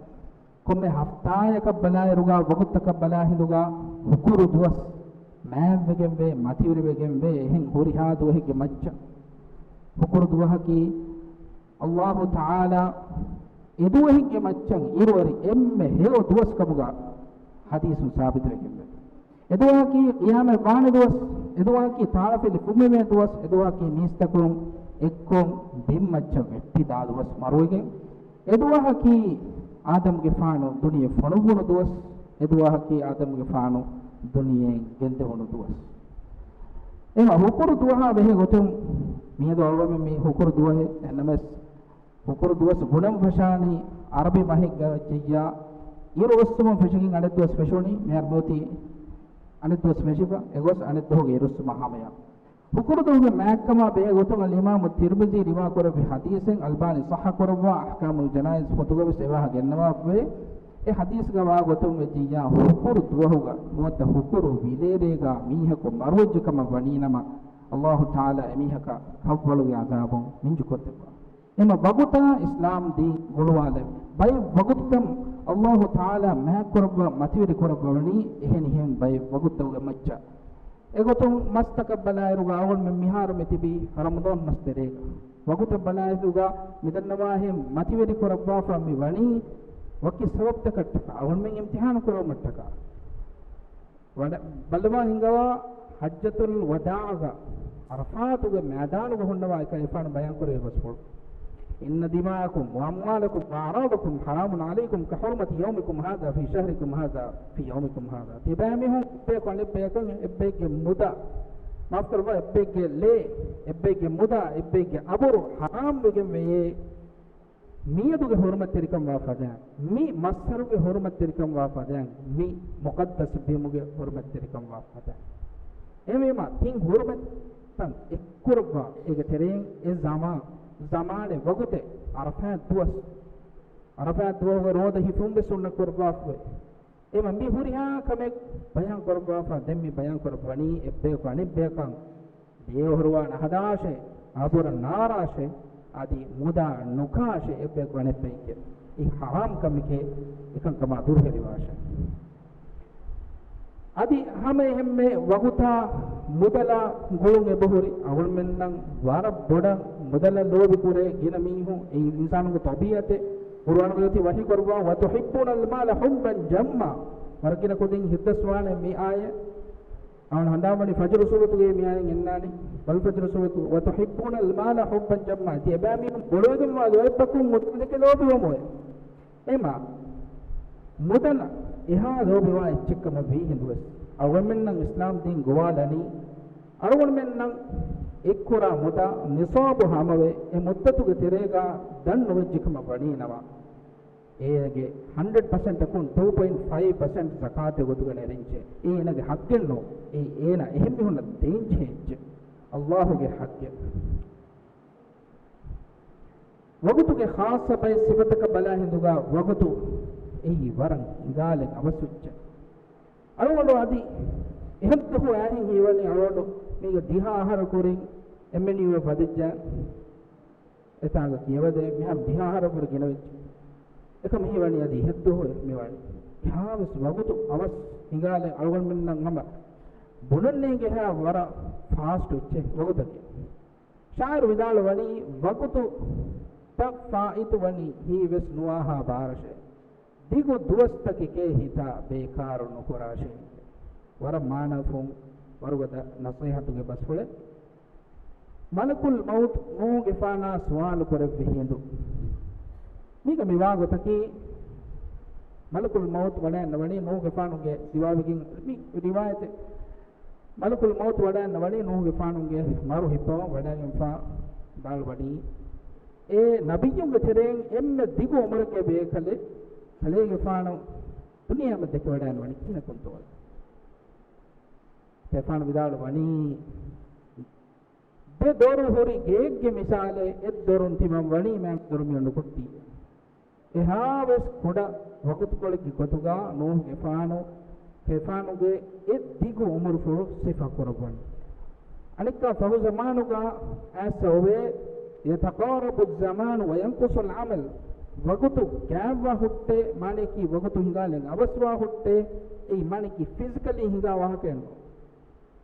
ކޮންމެ ހަފްތާއަކަށް ބަލާއިރުގަ ވަގުތަކަށް ބަލާ ހިނދުގަ ހުކުރު ދުވަސް މާތްވެގެންވޭ، މަތިވެރިވެގެންވޭ. އެހެން ހުރިހާ ދުވަހެއްގެ މައްޗަށް ހުކުރު ދުވަހަކީ އައްލާހު ތަޢާލާ އެދުވަހެއްގެ މައްޗަށް އިރުއަރި އެންމެ ހެޔޮ ދުވަސް ކަމުގަ ޙަދީޘުން ސާބިތުވެގެންވޭ. އެދުވަހަކީ ޤިޔާމަތް ވާނެ ދުވަސް، އެދުވަހަކީ ތާޅަފިލި ފުންމެވޭ ދުވަސް، އެދުވަހަކީ މީސްތަކުން އެއްކޮށް ބިންމައްޗަށް ވެއްޓިދާ ދުވަސް މަރުވެގެން، އެދުވަހަކީ އާދަމްގެފާނު ދުނިޔެ ފޮނުއްވުނު ދުވަސް، އެދުވަހަކީ އާދަމްގެފާނު ދުނިޔެއިން ގެންދެވުނު ދުވަސް. އެމަ ހުކުރު ދުވަހާ ބެހޭ ގޮތުން މިއަދު އަޅުގަނޑުމެން މި ހުކުރު ދުވަހެއް އެންނަމެސް، ހުކުރު ދުވަސް ބުނަން ފަށާނީ އަރަބި މަހެއްގަ ވެއްޖެއްޔާ، އިރު އޮއްސުމުން ފެށިގެން އަނެއް ދުވަސް ފެށުނީ، މިހާރު މިއޮތީ އަނެއް ދުވަސް ފެށިފަ، އެގޮސް އަނެއް ދުވަހުގެ އިރުއޮއްސުމަށް ހަމަޔަށް. ހުކުރު ދުވަހުގެ މާތްކަމާ ބެހޭ ގޮތުން އަލްއިމާމު ތިރްމިޒީ ރިވާ ކުރެއްވި ޙަދީޘެއް އަލްބާނީ ޞައްޙަ ކުރައްވާ އަޙްކާމުލް ޖަނާއިޒް ފޮތުގަވެސް އެވާހަކަ ގެންނަވާފަވޭ. އެ ޙަދީޘްގަ ވާ ގޮތުން ވެއްޖިއްޔާ ހުކުރު ދުވަހުގަ ނުވަތަ ހުކުރު ވިލޭރޭގަ މީހަކު މަރުވެއްޖެ ކަމަށް ވަނީނަމަ، އައްލާހު ތަޢާލާ އެމީހަކަށް ކަށްވަޅުގެ ޢަޛާބުން މިންޖުކޮށްދެއްވާ. އެމަ ވަގުތާ އިސްލާމް ދީން ގުޅުވާލެވި ބައެއް ވަގުތުތައް އައްލާހު ތަޢާލާ މާތްކުރައްވާ މަތިވެރި ކުރައްވަވަނީ އެހެނިހެން ބައެއް ވަގުތުތަކުގެ މައްޗަށް. އެގޮތުން މަސްތަކަށް ބަލާއިރުގަ އަޅުގަނޑުމެން މިހާރު މި ތިބީ ރަމަޟާން މަސް ތެރޭގަ. ވަގުތަށް ބަލާއިރުގަ މިދަންނަވާހެން މަތިވެރި ކުރައްވާފަ މި ވަނީ ވަކި ސަބަބުތަކަށްޓަކާ، އަޅުގަނޑުމެން އިމްތިޙާނު ކުރެވުމަށްޓަކާ. ވަޑަ-، ބަލަވާ ހިނގަވާ ޙައްޖަތުލް ވަދާޢުގަ ޢަރަފާތުގެ މައިދާނުގަ ހުންނަވާ އެކަލޭގެފާނު ބަޔާންކުރެއްވި ގޮސްފުޅު. إن دماءكم وأموالكم وأعراضكم حرام عليكم كحرمة يومكم هذا في شهركم هذا في يومكم هذا. ތިބާމީހުން އެއްބަޔަކު އަނެއްބަޔަކަށް އެއްބައެއްގެ މުދާ، މާފުކުރައްވާ، އެއްބައެއްގެ ލޭ، އެއްބައެއްގެ މުދާ، އެއްބައެއްގެ އަބުރު ޙަރާމް ވެގެން ވެޔޭ. މިއަދުގެ ޙުރުމަތްތެރިކަން ވާ ފަދައިން، މި މައްސަރުގެ ޙުރުމަތްތެރިކަން ވާ ފަދައިން، މި މުޤައްދަސް ބިމުގެ ޙުރުމަތްތެރިކަން ވާ ފަދައިން. އެހެންވީމާ، ތިން ޙުރުމަތްތައް އެއްކުރައްވާ، އޭގެ ތެރެއިން އެ ޒަމާ-، ޒަމާނެއް ވަގުތެއް، ޢަރަފާތް ދުވަސް، ޢަރަފާތް ދުވަހުގެ ރޯދަ ހިފުން ވެސް ސުންނަ ކުރައްވާފައި. އެމަ މި ހުރިހާ ކަމެއް ބަޔާން ކުރައްވާފަ، ދެން މި ބަޔާން ކުރައްވަނީ އެއްބަޔަކު އަނެއްބަޔަކަށް ދޭ އޮހޮރުވާ ނަހަދާށޭ، އަބުރަށް ނާރާށޭ، އަދި މުދާ ނުކާށޭ އެއްބަޔަކު އަނެއްބައެއްގެ އެ ޙަރާމް ކަމެކޭ، އެކަންކަމާ ދުރުހެލިވާށޭ. އަދި ހަމަ އެހެންމެ ވަގުތާ މުދަލާ ގުޅުން އެބަހުރި، އަޅުގަނޑުމެންނަށް ވަރަށް ބޮޑަށް މުދަލަށް ލޯބި ކުރޭ ގިނަ މީހުން، އެ އިންސާނުންގެ ޠަބީޢަތެއް. ޤުރުއާނުގައި ވަޙީ ކުރައްވާ، وتحبون المال حبا جما. ވަރަށް ގިނަ ކުދިން ހިތްދަސްވާނެ މި އާޔަތް. އަޅުގަނޑު ހަނދާންވަނީ ފަޖުރު ސޫރަތުގައި މި އާޔަތް އަންނާނީ. ވަލްފަޖްރު ސޫރަތު، وتحبون المال حبا جما. ތިޔަބައިމީހުން ގުޅުވެގެންވާ ލޯތްބަކުން މުދަލަކަށް ލޯބިވަމުވެ. އެމާ، މުދަލަށް އެހާ ލޯބިވާ އެއްޗެއްކަމަށް ވީ ހިނދުވެސް، އަޅުގަނޑުމެންނަށް އިސްލާމް ދީން ގޮވާލަނީ، އަޅުގަނޑުމެންނަށް އެއްކުރާ މުދާ ނިޞާބު ހަމަވެ، އެ މުއްދަތުގެ ތެރޭގަ ދަން ނުވެއްޖެކަމަށް ވަނީނަމަ، އޭނަގެ ހަންޑްރެޑް ޕަސެންޓަކުން ޓޫ ޕޮއިންޓް ފައިވް ޕަސެންޓް ޒަކާތެއް ގޮތުގަ ނެރެންޖެ. އެ އޭނަގެ ޙައްޤެއްނު. އެ އޭނަ އެހެންމީހުންނަށް ދޭންޖެހޭ އެއްޗެއް. ﷲ ގެ ޙައްޤެއް. ވަގުތުގެ ޚާއްޞަ ބައެއް ސިފަތަކަށް ބަލާ ހިނދުގަ ވަގުތު އެއީ ވަރަށް ހިނގާލެން އަވަސް އެއްޗެއް. އަޅުގަނޑު އަދި އެހައްދުހު އަހަރެން ހީވަނީ އަޅުގަނޑު މީގަ ދިހަ އަހަރު ކުރިން އެމްއެންޔޫއެއް ވަދެއްޖެ. އެތާނގަ ކިޔަވަދޭ މިހާރު ދިހަ އަހަރަށްވުރެ ގިނަވެއްޖެ. އެކަމަށް ހީވަނީ އަދި އެހައްދުހު މިވަނީ. އެހާވެސް ވަގުތު އަވަސް ހިނގާލެން އަޅުގަނޑުމެންނަށް ހަމަ ބުނަން ނޭނގޭހާ ވަރަށް ފާސްޓް އެއްޗެއް ވަގުތަކީ. ޝާއިރު ވިދާޅުވަނީ، ވަގުތު ތައް ފާއިތުވަނީ ހީވެސް ނުވާހާ ބާރަށޭ. ދިގު ދުވަސްތަކެކޭ ހިތާ ބޭކާރު ނުކުރާށޭ. ވަރަށް މާނަފުން ވަރުގަދަ ނަޞޭޙަތުގެ ބަސްފުޅެއް. މަލަކުލް މައުތު ނޫހުގެފާނާ ސުވާލު ކުރެއްވި ހިނދު. މީގަ މިވާ ގޮތަކީ، މަލަކުލް މައުތު ވަޑައިންނަވަނީ ނޫހުގެފާނުގެ ދިވާވެގެން މި ރިވާޔަތެއް. މަލަކުލް މައުތު ވަޑައިންނަވަނީ ނޫހުގެފާނުގެ މަރު ހިއްޕަވަން ވަޑައިގެންފާ ވިދާޅުވަނީ، އޭ ނަބިއްޔުންގެ ތެރެއިން އެންމެ ދިގު އުމުރެއްގެ ބޭކަލެއް، ކަލޭގެފާނު ދުނިޔެއަށް ދެކެވަޑައިންނަވަނީ ކިހިނަކުންތޯ؟ އެފާނު ވިދާޅުވަނީ، ދެ ދޮރު ހުރި ގެއެއްގެ މިސާލެއް، އެއް ދޮރުން ތިމަން ވަނީ މާތް ދޮރު މިއޮން ނުކުތީ. އެހާވެސް ކުޑަ ވަގުތުކޮޅެއްގެ ގޮތުގަ ނޫހުގެފާނު، ފެފާނުގެ އެ ދިގު އުމުރުފުޅު ސިފަކުރައްވަން. އަނެއްކާ ފަހު ޒަމާނުގަ އައިސް އޮވޭ، يتقارب الزمان وينقص العمل. ވަގުތު ގާތްވާ ހުއްޓޭ، މާނަޔަކީ ވަގުތު ހިނގާލެން އަވަސްވާ ހުއްޓޭ، އެއީ މާނަޔަކީ ފިޒިކަލީ ހިނގާ ވާހަކައެއް ނޫން.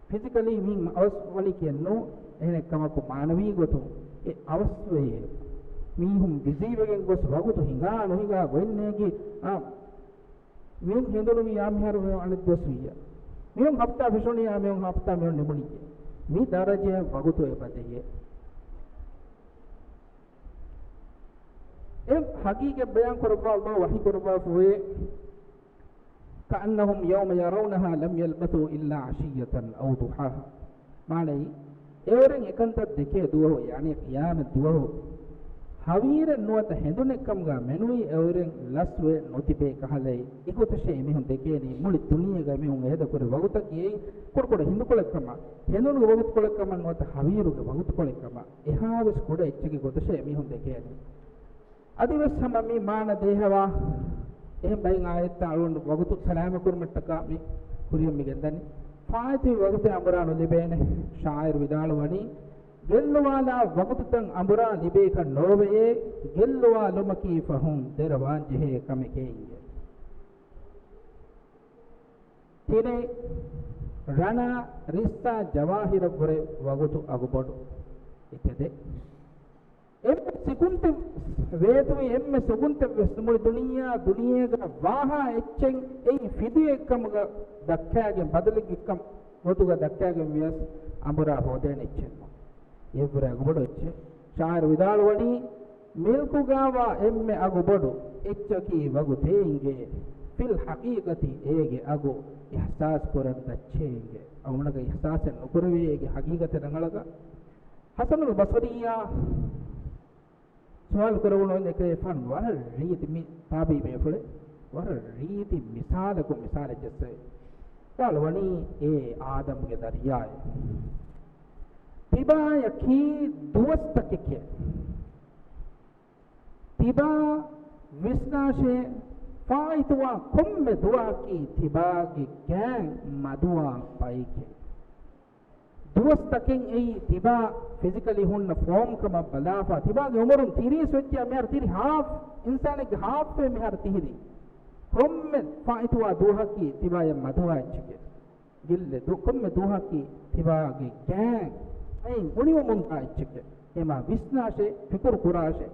ފިޒިކަލީ މިހެން އަވަސް ވަނީ ކިޔެއްނު، އެހެނެއް ކަމަކު މާނަވީ ގޮތުން އެ އަވަސްވެޔޭ. މީހުން ބިޒީވެގެން ގޮސް ވަގުތު ހިނގާ ނުހިނގާ ގޮތް ނޭނގި، އާ، މިހެން ހެނދުނުވިއްޔާ މިހާރު މިއޮން އަނެއް ދުވަސް ވިއްޔާ. މިއޮން ހަފްތާ ފެށުނިއްޔާ މިއޮން ހަފްތާ މިއޮން ނިމުނިއްޔާ. މި ދަރަޖައަށް ވަގުތު އެބަދެޔޭ. އެ ހަގީގަތް ބަޔާން ކުރައްވާ ﷲ ވަޙީ ކުރައްވާފައި ވޭ. كأنهم يوم يرونها لم يلبثوا إلا عشية أو ضحاها. މާނައީ، އެއުރެން އެކަންތައް ދެކޭ ދުވަހު، ޔަޢުނީ ޤިޔާމަތް ދުވަހު، ހަވީރެއް ނުވަތަ ހެނދުނެއްކަމުގަ މެނުވީ އެއުރެން ލަސްވެ ނުތިބޭ ކަހަލައި، އެގޮތަށޭ އެމީހުން ދެކޭނީ. މުޅި ދުނިޔޭގަ އެމީހުން އެހެދަކުރި ވަގުތަކީ އެއީ ކުޑަކުޑަ ހިނދުކޮޅެއްކަމަށް، ހެނދުނުގެ ވަގުތުކޮޅެއްކަމަށް ނުވަތަ ހަވީރުގެ ވަގުތުކޮޅެއްކަމަށް، އެހާވެސް ކުޑަ އެއްޗެއްގެ ގޮތަށޭ އެމީހުން ދެކޭނީ. އަދިވެސް ހަމަ މި މާނަ ދޭހަވާ އެހެން ބައެއް އާޔަތްތައް އަޅުގަނޑު ވަގުތު ސަލާމަތްކުރުމަށްޓަކާ މި ކުރިއަށް މި ގެންދަނީ. ފާއިތުވި ވަގުތެއް އަނބުރާ ނުލިބޭނެ. ޝާއިރު ވިދާޅުވަނީ، ގެއްލުވާލާ ވަގުތުތައް އަނބުރާ ލިބޭކަށް ނޯވެޔޭ، ގެއްލުވާލުމަކީ ފަހުން ދެރަވާންޖެހޭ ކަމެކޭ އިނގޭ. ތިނެއް، ރަނާ ރިއްސާ ޖަވާހިރަށްވުރެ ވަގުތު އަގުބޮޑު. އެތެދެއް. އެންމެ ސިކުންތެއް ވޭތުވި އެންމެ ސިކުންތެއް ވެސް މުޅި ދުނިޔެއާ، ދުނިޔޭގަ ވާހާ އެއްޗެއް އެއީ ފިދިޔައެއްކަމުގަ ދައްކާގެން، ބަދަލެއްގެ ކަމަށް ގޮތުގަ ދައްކާގެން ވިޔަސް އަނބުރާ ހޯދޭނެ އެއްޗެއް ނޫން. އެއަށްވުރެ އަގުބޮޑު އެއްޗެއް. ޝާއިރު ވިދާޅުވަނީ، މިލްކުގާވާ އެންމެ އަގު ބޮޑު އެއްޗަކީ ވަގުތޭ އިނގޭ. ފިލް ޙަޤީޤަތީ އޭގެ އަގު އިޙްސާސް ކުރަން ދައްޗޭ އިނގޭ. އަޅުގަނޑަކަށް އިޙްސާސެއް ނުކުރެވޭ އޭގެ ޙަޤީޤަތެއް ރަނގަޅަކަށް. ޙަސަނުލް ބަޞްރީއާ ސުވާލު ކުރެވުނު އިނދެކޭ ފަން ވަރަށް ރީތި މި ތާބީ ބޭފުޅެއް ވަރަށް ރީތި މިސާލަކުން މިސާލެއް ޖެއްސެވި. ވާލު ވަނީ އޭ އާދަމުގެ ދަރިޔާއެއް. ތިބާޔަކީ ދުވަސްތަކެކޭ. ތިބާ ވިސްނާށޭ، ފާއިތުވާ ކޮންމެ ދުވަހަކީ ތިބާގެ ގާތް މަދުވާ ބައެކޭ. ދުވަސްތަކެއް އެއީ ތިބާ ފިޒިކަލީ ހުންނަ ފޯމް ކަމަށް ބަލާފަ، ތިބާގެ އުމުރުން ތިރީސް ވެއްޖެ މިހާރު ތިރި ހާފް، އިންސާނެއްގެ ހާފް ވޭ މިހާރު ތިހިރީ. ކޮންމެ ފާއިތުވާ ދުވަހަކީ ތިބާޔަށް މަދުވާ އެއްޗެކޭ. ގިއްލެ ދު-، ކޮންމެ ދުވަހަކީ ތިބާގެ ގާތް އަތް އުނިވަމުންދާ އެއްޗެކޭ. އެމާ ވިސްނާށޭ، ފިކުރު ކުރާށޭ.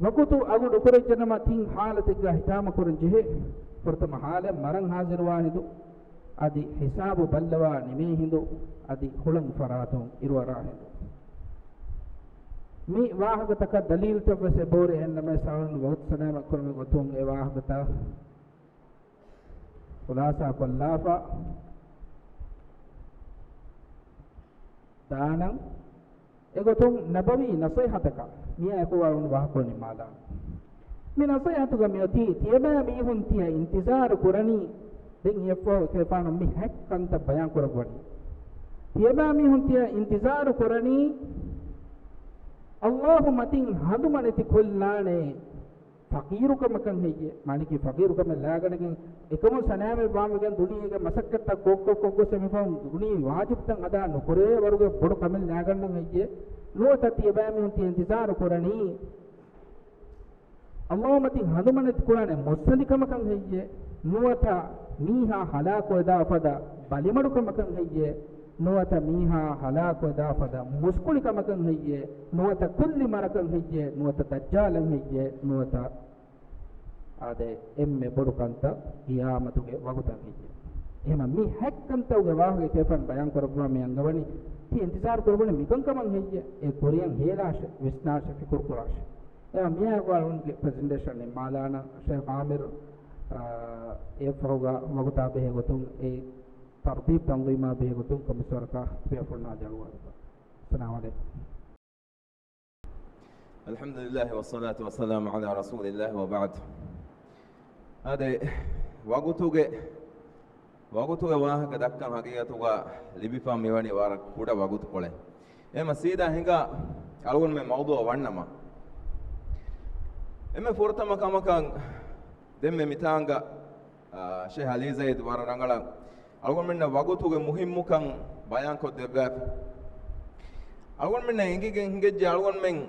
ވަގުތު އަގު ނުކުރެއްޖެނަމަ ތިން ހާލަތެއްގަ ހިތާމަ ކުރަން ޖެހޭ. ފުރަތަމަ ހާލަތް މަރަން ހާޒިރުވާ ހިނދު، އަދި ހިސާބު ބައްލަވާ ނިމޭ ހިނދު، އަދި ހުޅަނގު ފަރާތުން އިރުއަރާ ހިނދު. މި ވާހަކަތަކަށް ދަލީލުތައް ވެސް އެބަހުރި. އެހެންނަމަވެސް އަޅުގަނޑު ވަގުތު ސަލާމަތް ކުރުމުގެ ގޮތުން އެ ވާހަކަތައް ޚުލާސާ ކޮށްލާފަ ދާނަން. އެގޮތުން ނަބަވީ ނަޞޭޙަތަކަށް މިއާއެކު ވަރުން ވާހަކަ ނިންމާލާނެ. މި ނަޞޭޙަތުގަ މިއޮތީ ތިޔަބައިމީހުން ތިޔަ އިންތިޒާރު ކުރަނީ. ދެން އެއަށްފަހު އެކަލޭފާނު މި ހެއްކަންތައް ބަޔާން ކުރައްވަނީ. ތިޔަބައިމީހުން ތިޔަ އިންތިޒާރު ކުރަނީ ﷲ މަތިން ހަނދުމަނެތި ކޮށްލާނެ ފަޤީރުކަމަކަށް ހެއްޔޭ؟ މާނައަކީ ފަޤީރުކަމެއް ލާގަނެގެން އެކަމުން ސަލާމަތް ވާންވެގެން ދުނިޔޭގެ މަސައްކަތްތައް ކޮށްކޮށް ކޮށްގޮސް އެމިފަހުން ދުނިޔެ ވާޖިބުތައް އަދާ ނުކުރޭ ވަރުގެ ބޮޑު ކަމެއް ލާގަންނަން ހެއްޔޭ؟ ނުވަތަ ތިޔަބައިމީހުން ތިޔަ އިންތިޒާރު ކުރަނީ ﷲ މަތިން ހަނދުމަނެތި ކުރާނެ މުއްސަނދިކަމަކަށް ހެއްޔޭ؟ ނުވަތަ މީހާ ހަލާކުވެދާ ފަދަ ބަލިމަޑުކަމަކަށް ހެއްޔޭ؟ ނުވަތަ މީހާ ހަލާކުވެދާ ފަދަ މުސްކުޅިކަމަކަށް ހެއްޔޭ؟ ނުވަތަ ކުއްލި މަރަކަށް ހެއްޔޭ؟ ނުވަތަ ދައްޖާލަށް ހެއްޔޭ؟ ނުވަތަ އާދެ، އެންމެ ބޮޑު ކަންތައް ޤިޔާމަތުގެ ވަގުތަށް ހެއްޔޭ؟ އެހެން މި ހެއްކަންތައްގެ ވާހަކަ ކެފަން ބަޔާން ކުރައްވާ މި އަންގަވަނީ، ތި އިންތިޒާރު ކުރައްވަނީ މިކަންކަމަށް ހެއްޔޭ؟ އެ ކުރިޔަށް ހޭލާށޭ، ވިސްނާށޭ، ފިކުރު ކުރާށޭ. އެ މިއާ ގޮތުން ޕްރެޒެންޓޭޝަން ނިންމާލާނަން ޝޭޚް އާމިރު، އާ، އެއަށްފަހުގަ ވަގުތާ ބެހޭ ގޮތުން އެ ތަރުތީބު ތަންޒީމާ ބެހޭ ގޮތުން ކޮންމެސް ވަރަކަށް ބޭފުޅުންނާ ޖަނަވާލަން. އައްސަލާމު ޢަލައިކުމް. އަލްޙަމްދުލިއްލާހި ވައްޞަލާތު ވައްސަލާމު ޢަލާ ރަސޫލިއްލާހި ވަބަޢްދު. އާދެ، ވަގުތުގެ، ވަގުތުގެ ވާހަކަ ދައްކަން ހަގީގަތުގަ ލިބިފަ މިވަނީ ވަރަށް ކުޑަ ވަގުތުކޮޅެއް. އެހެމަ ސީދާ ހިނގާ އަޅުގަނޑުމެން މައުޟޫޢަށް ވަންނަމަ، އެންމެ ފުރަތަމަ ކަމަކަށް ދެންމެ މިތާނގަ، އާ، ޝޭޚް ޢަލީ ޒައިދު ވަރަށް ރަނގަޅަށް އަޅުގަނޑުމެންނަށް ވަގުތުގެ މުހިއްމުކަން ބަޔާންކޮށްދެއްވާފި. އަޅުގަނޑުމެންނަށް އެނގިގެން ހިނގައްޖެ އަޅުގަނޑުމެން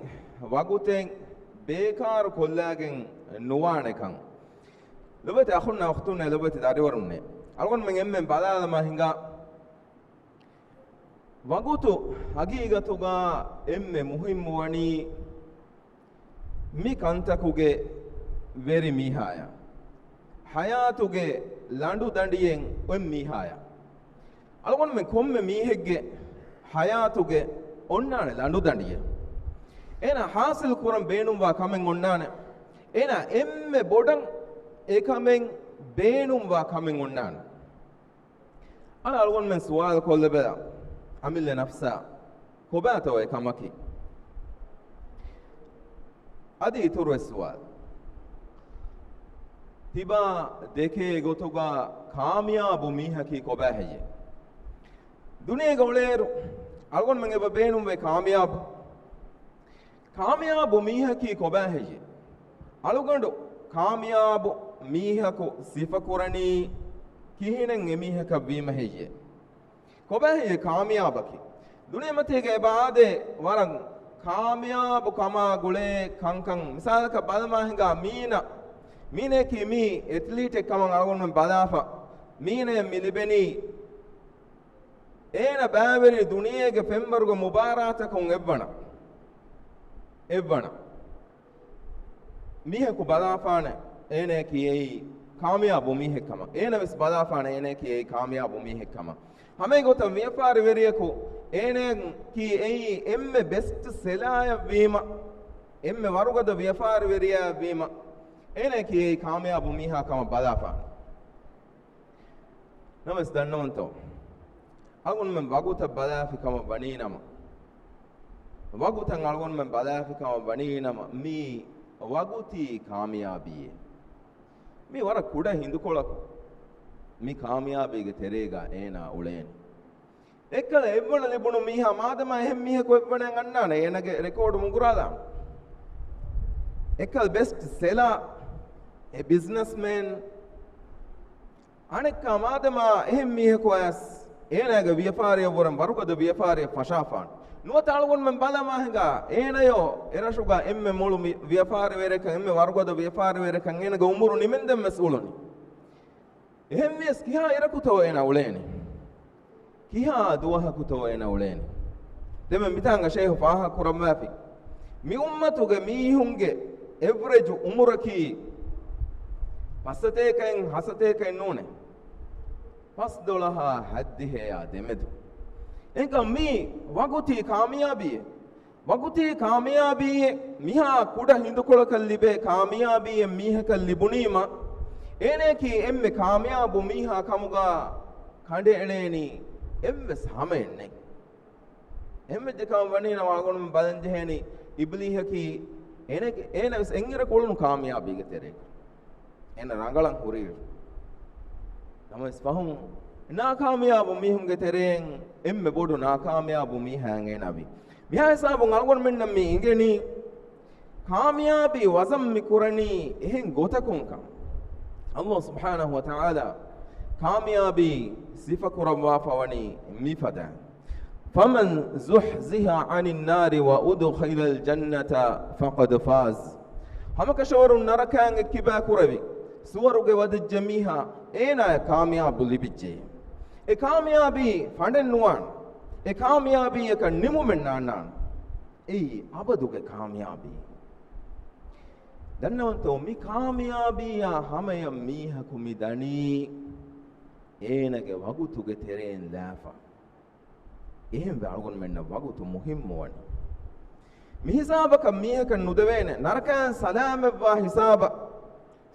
ވަގުތެއް ބޭކާރު ކޮށްލާގެން ނުވާނެކަން. ލޮބުވެތި އަޚުންނޭ އުޚްތުންނޭ، ލޮބުވެތި ދަރިވަރުންނޭ، އަޅުގަނޑުމެން އެންމެން ބަލާލަމާ ހިނގާ ވަގުތު ހަގީގަތުގަ އެންމެ މުހިއްމުވަނީ މި ކަންތަކުގެ ވެރި މީހާޔަށް، ޙަޔާތުގެ ލަނޑު ދަނޑިއެއް އޮތް މީހާޔަށް. އަޅުގަނޑުމެން ކޮންމެ މީހެއްގެ ޙަޔާތުގެ އޮންނާނެ ލަނޑު ދަނޑިއެއް. އޭނާ ޙާޞިލް ކުރަން ބޭނުންވާ ކަމެއް އޮންނާނެ. އޭނާ އެންމެ ބޮޑަށް އެކަމެއް ބޭނުންވާ ކަމެއް އޮންނާނެ. އަޅަ އަޅުގަނޑުމެން ސުވާލު ކޮށްލެބަލަ، އަމިއްލަ ނަފްސާ، ކޮބާތޯ އެ ކަމަކީ؟ އަދި އިތުރު އެއް ސުވާލު. ތިބާ ދެކޭ ގޮތުގަ ކާމިޔާބު މީހަކީ ކޮބާ ހެއްޔެވެ؟ ދުނިޔޭގަ އުޅޭއިރު އަޅުގަނޑުމެން އެބަ ބޭނުންވޭ ކާމިޔާބު. ކާމިޔާބު މީހަކީ ކޮބާ ހެއްޔެވެ؟ އަޅުގަނޑު ކާމިޔާބު މީހަކު ސިފަކުރަނީ ކިހިނެއް އެމީހަކަށް ވީމަ ހެއްޔެވެ؟ ކޮބާ ހެއްޔެވެ ކާމިޔާބަކީ؟ ދުނިޔެމަތީގަ އެބަ އާދޭ ވަރަށް ކާމިޔާބު ކަމާ ގުޅޭ ކަންކަން. މިސާލަކަށް ބަލަމާ ހިނގާ މީނަ، މީނައަކީ މީ އެތްލީޓެއް ކަމަށް އަޅުގަނޑުމެން ބަލާފަ، މީނަޔަށް މި ލިބެނީ އޭނަ ބައިވެރި ދުނިޔޭގެ ފެންވަރުގެ މުބާރާތަކުން އެއްވަނަ، އެއްވަނަ މީހަކު ބަލާފާނެ އޭނައަކީ އެއީ ކާމިޔާބު މީހެއް ކަމަށް. އޭނަ ވެސް ބަލާފާނެ އޭނައަކީ އެއީ ކާމިޔާބު މީހެއް ކަމަށް. ހަމައެގޮތަށް ވިޔަފާރިވެރިޔަކު އޭނައަކީ އެއީ އެންމެ ބެސްޓް ސެލާއަށްވީމަ، އެންމެ ވަރުގަދަ ވިޔަފާރިވެރިޔާއަށްވީމަ، އޭނައަކީ އެއީ ކާމިޔާބު މީހާ ކަމަށް ބަލާފާނެ. ނަމަވެސް ދަންނަވަންތޯ، އަޅުގަނޑުމެން ވަގުތަށް ބަލާފި ކަމަށް ވަނީނަމަ، ވަގުތަށް އަޅުގަނޑުމެން ބަލާފި ކަމަށް ވަނީނަމަ، މީ ވަގުތީ ކާމިޔާބީއޭ. މީ ވަރަށް ކުޑަ ހިނދުކޮޅަކު މި ކާމިޔާބީގެ ތެރޭގަ އޭނާ އުޅޭނެ. އެއްކަލަ އެއްވަނަ ލިބުނު މީހާ މާދަމާ އެހެން މީހަކު އެއްވަނައަށް އަންނާނެ، އޭނަގެ ރެކޯޑު މުގުރާލާނެ. އެއްކަލަ ބެސްޓް ސެލާ، އެ ބިޒްނަސްމޭން، އަނެއްކާ މާދަމާ އެހެން މީހަކު އައިސް އޭނާގެ ވިޔަފާރިއަށްވުރެން ވަރުގަދަ ވިޔަފާރިއަށް ފަށާފާނެ. ނުވަތަ އަޅުގަނޑުމެން ބަލަމާ ހިނގާ އޭނަޔޯ އެރަށުގަ އެންމެ މޮޅު މި-، ވިޔަފާރިވެރިއަކަށް، އެންމެ ވަރުގަދަ ވިޔަފާރިވެރިއަކަށް އޭނަގެ އުމުރު ނިމެންދެން ވެސް އުޅުނީ. އެހެންވިޔަސް ކިހާ އިރަކުތޯ އޭނާ އުޅޭނީ؟ ކިހާ ދުވަހަކުތޯ އޭނާ އުޅޭނީ؟ ދެންމެ މިތާނގަ ޝޭހު ފާހަގަ ކުރައްވާފި. މި އުއްމަތުގެ މީހުންގެ އެވްރެޖު އުމުރަކީ ފައްސަތޭކައިން ހަސަތޭކައިން ނޫނޭ. ފަސްދޮޅަހާ ހަތްދިހައާ ދެމެދު. އެހެންކަމުން މީ ވަގުތީ ކާމިޔާބީއޭ. ވަގުތީ ކާމިޔާބީއޭ. މިހާ ކުޑަ ހިނދުކޮޅަކަށް ލިބޭ ކާމިޔާބީއެއް މީހަކަށް ލިބުނީމަ، އޭނައަކީ އެންމެ ކާމިޔާބު މީހާ ކަމުގަ ކަނޑައެޅޭނީ އެއްވެސް ހަމައެއް ނެތް. އެހެންވެއްޖެ ކަމަށް ވަނީ ނަމަ އަޅުގަނޑުމެން ބަލަން ޖެހޭނީ އިބްލީހަކީ އޭނަގެ، އޭނަ ވެސް އެންއިރަކު އުޅުނު ކާމިޔާބީގެ ތެރޭގަ. އޭނަ ރަނގަޅަށް ހުރިއިރު. ނަމަވެސް ފަހުން ނާކާމިޔާބު މީހުންގެ ތެރެއިން އެންމެ ބޮޑު ނާކާމިޔާބު މީހާއެއް އޭނަ ވީ. މިހާ ހިސާބުން އަޅުގަނޑުމެންނަށް މި އިނގެނީ ކާމިޔާބީ ވަޒަން މި ކުރަނީ އެހެން ގޮތަކުން ކަމަށް. ﷲ ސުބްޙާނަހޫ ވަތަޢާލާ ކާމިޔާބީ ސިފަ ކުރައްވާފަ ވަނީ މިފަދައިން. فمن زحزح عن النار وأدخل الجنة فقد فاز. ހަމަކަށަވަރުން ނަރަކައިން އެއްކިބާ ކުރެވި، ސުވަރުގެ ވަދެއްޖެ މީހާ، އޭނާޔަށް ކާމިޔާބު ލިބިއްޖެ. އެ ކާމިޔާބީ ފަނޑެއް ނުވާނެ. އެ ކާމިޔާބީއަކަށް ނިމުމެއް ނާންނާނެ. އެއީ އަބަދުގެ ކާމިޔާބީ. ދަންނަވަންތޯ، މި ކާމިޔާބީއާ ހަމަޔަށް މީހަކު މި ދަނީ އޭނަގެ ވަގުތުގެ ތެރެއިން ލާފަ. އެހެންވެ އަޅުގަނޑުމެންނަށް ވަގުތު މުހިއްމުވަނީ. މި ހިސާބަކަށް މީހަކަށް ނުދެވޭނެ، ނަރަކައިން ސަލާމަތްވާ ހިސާބަށް،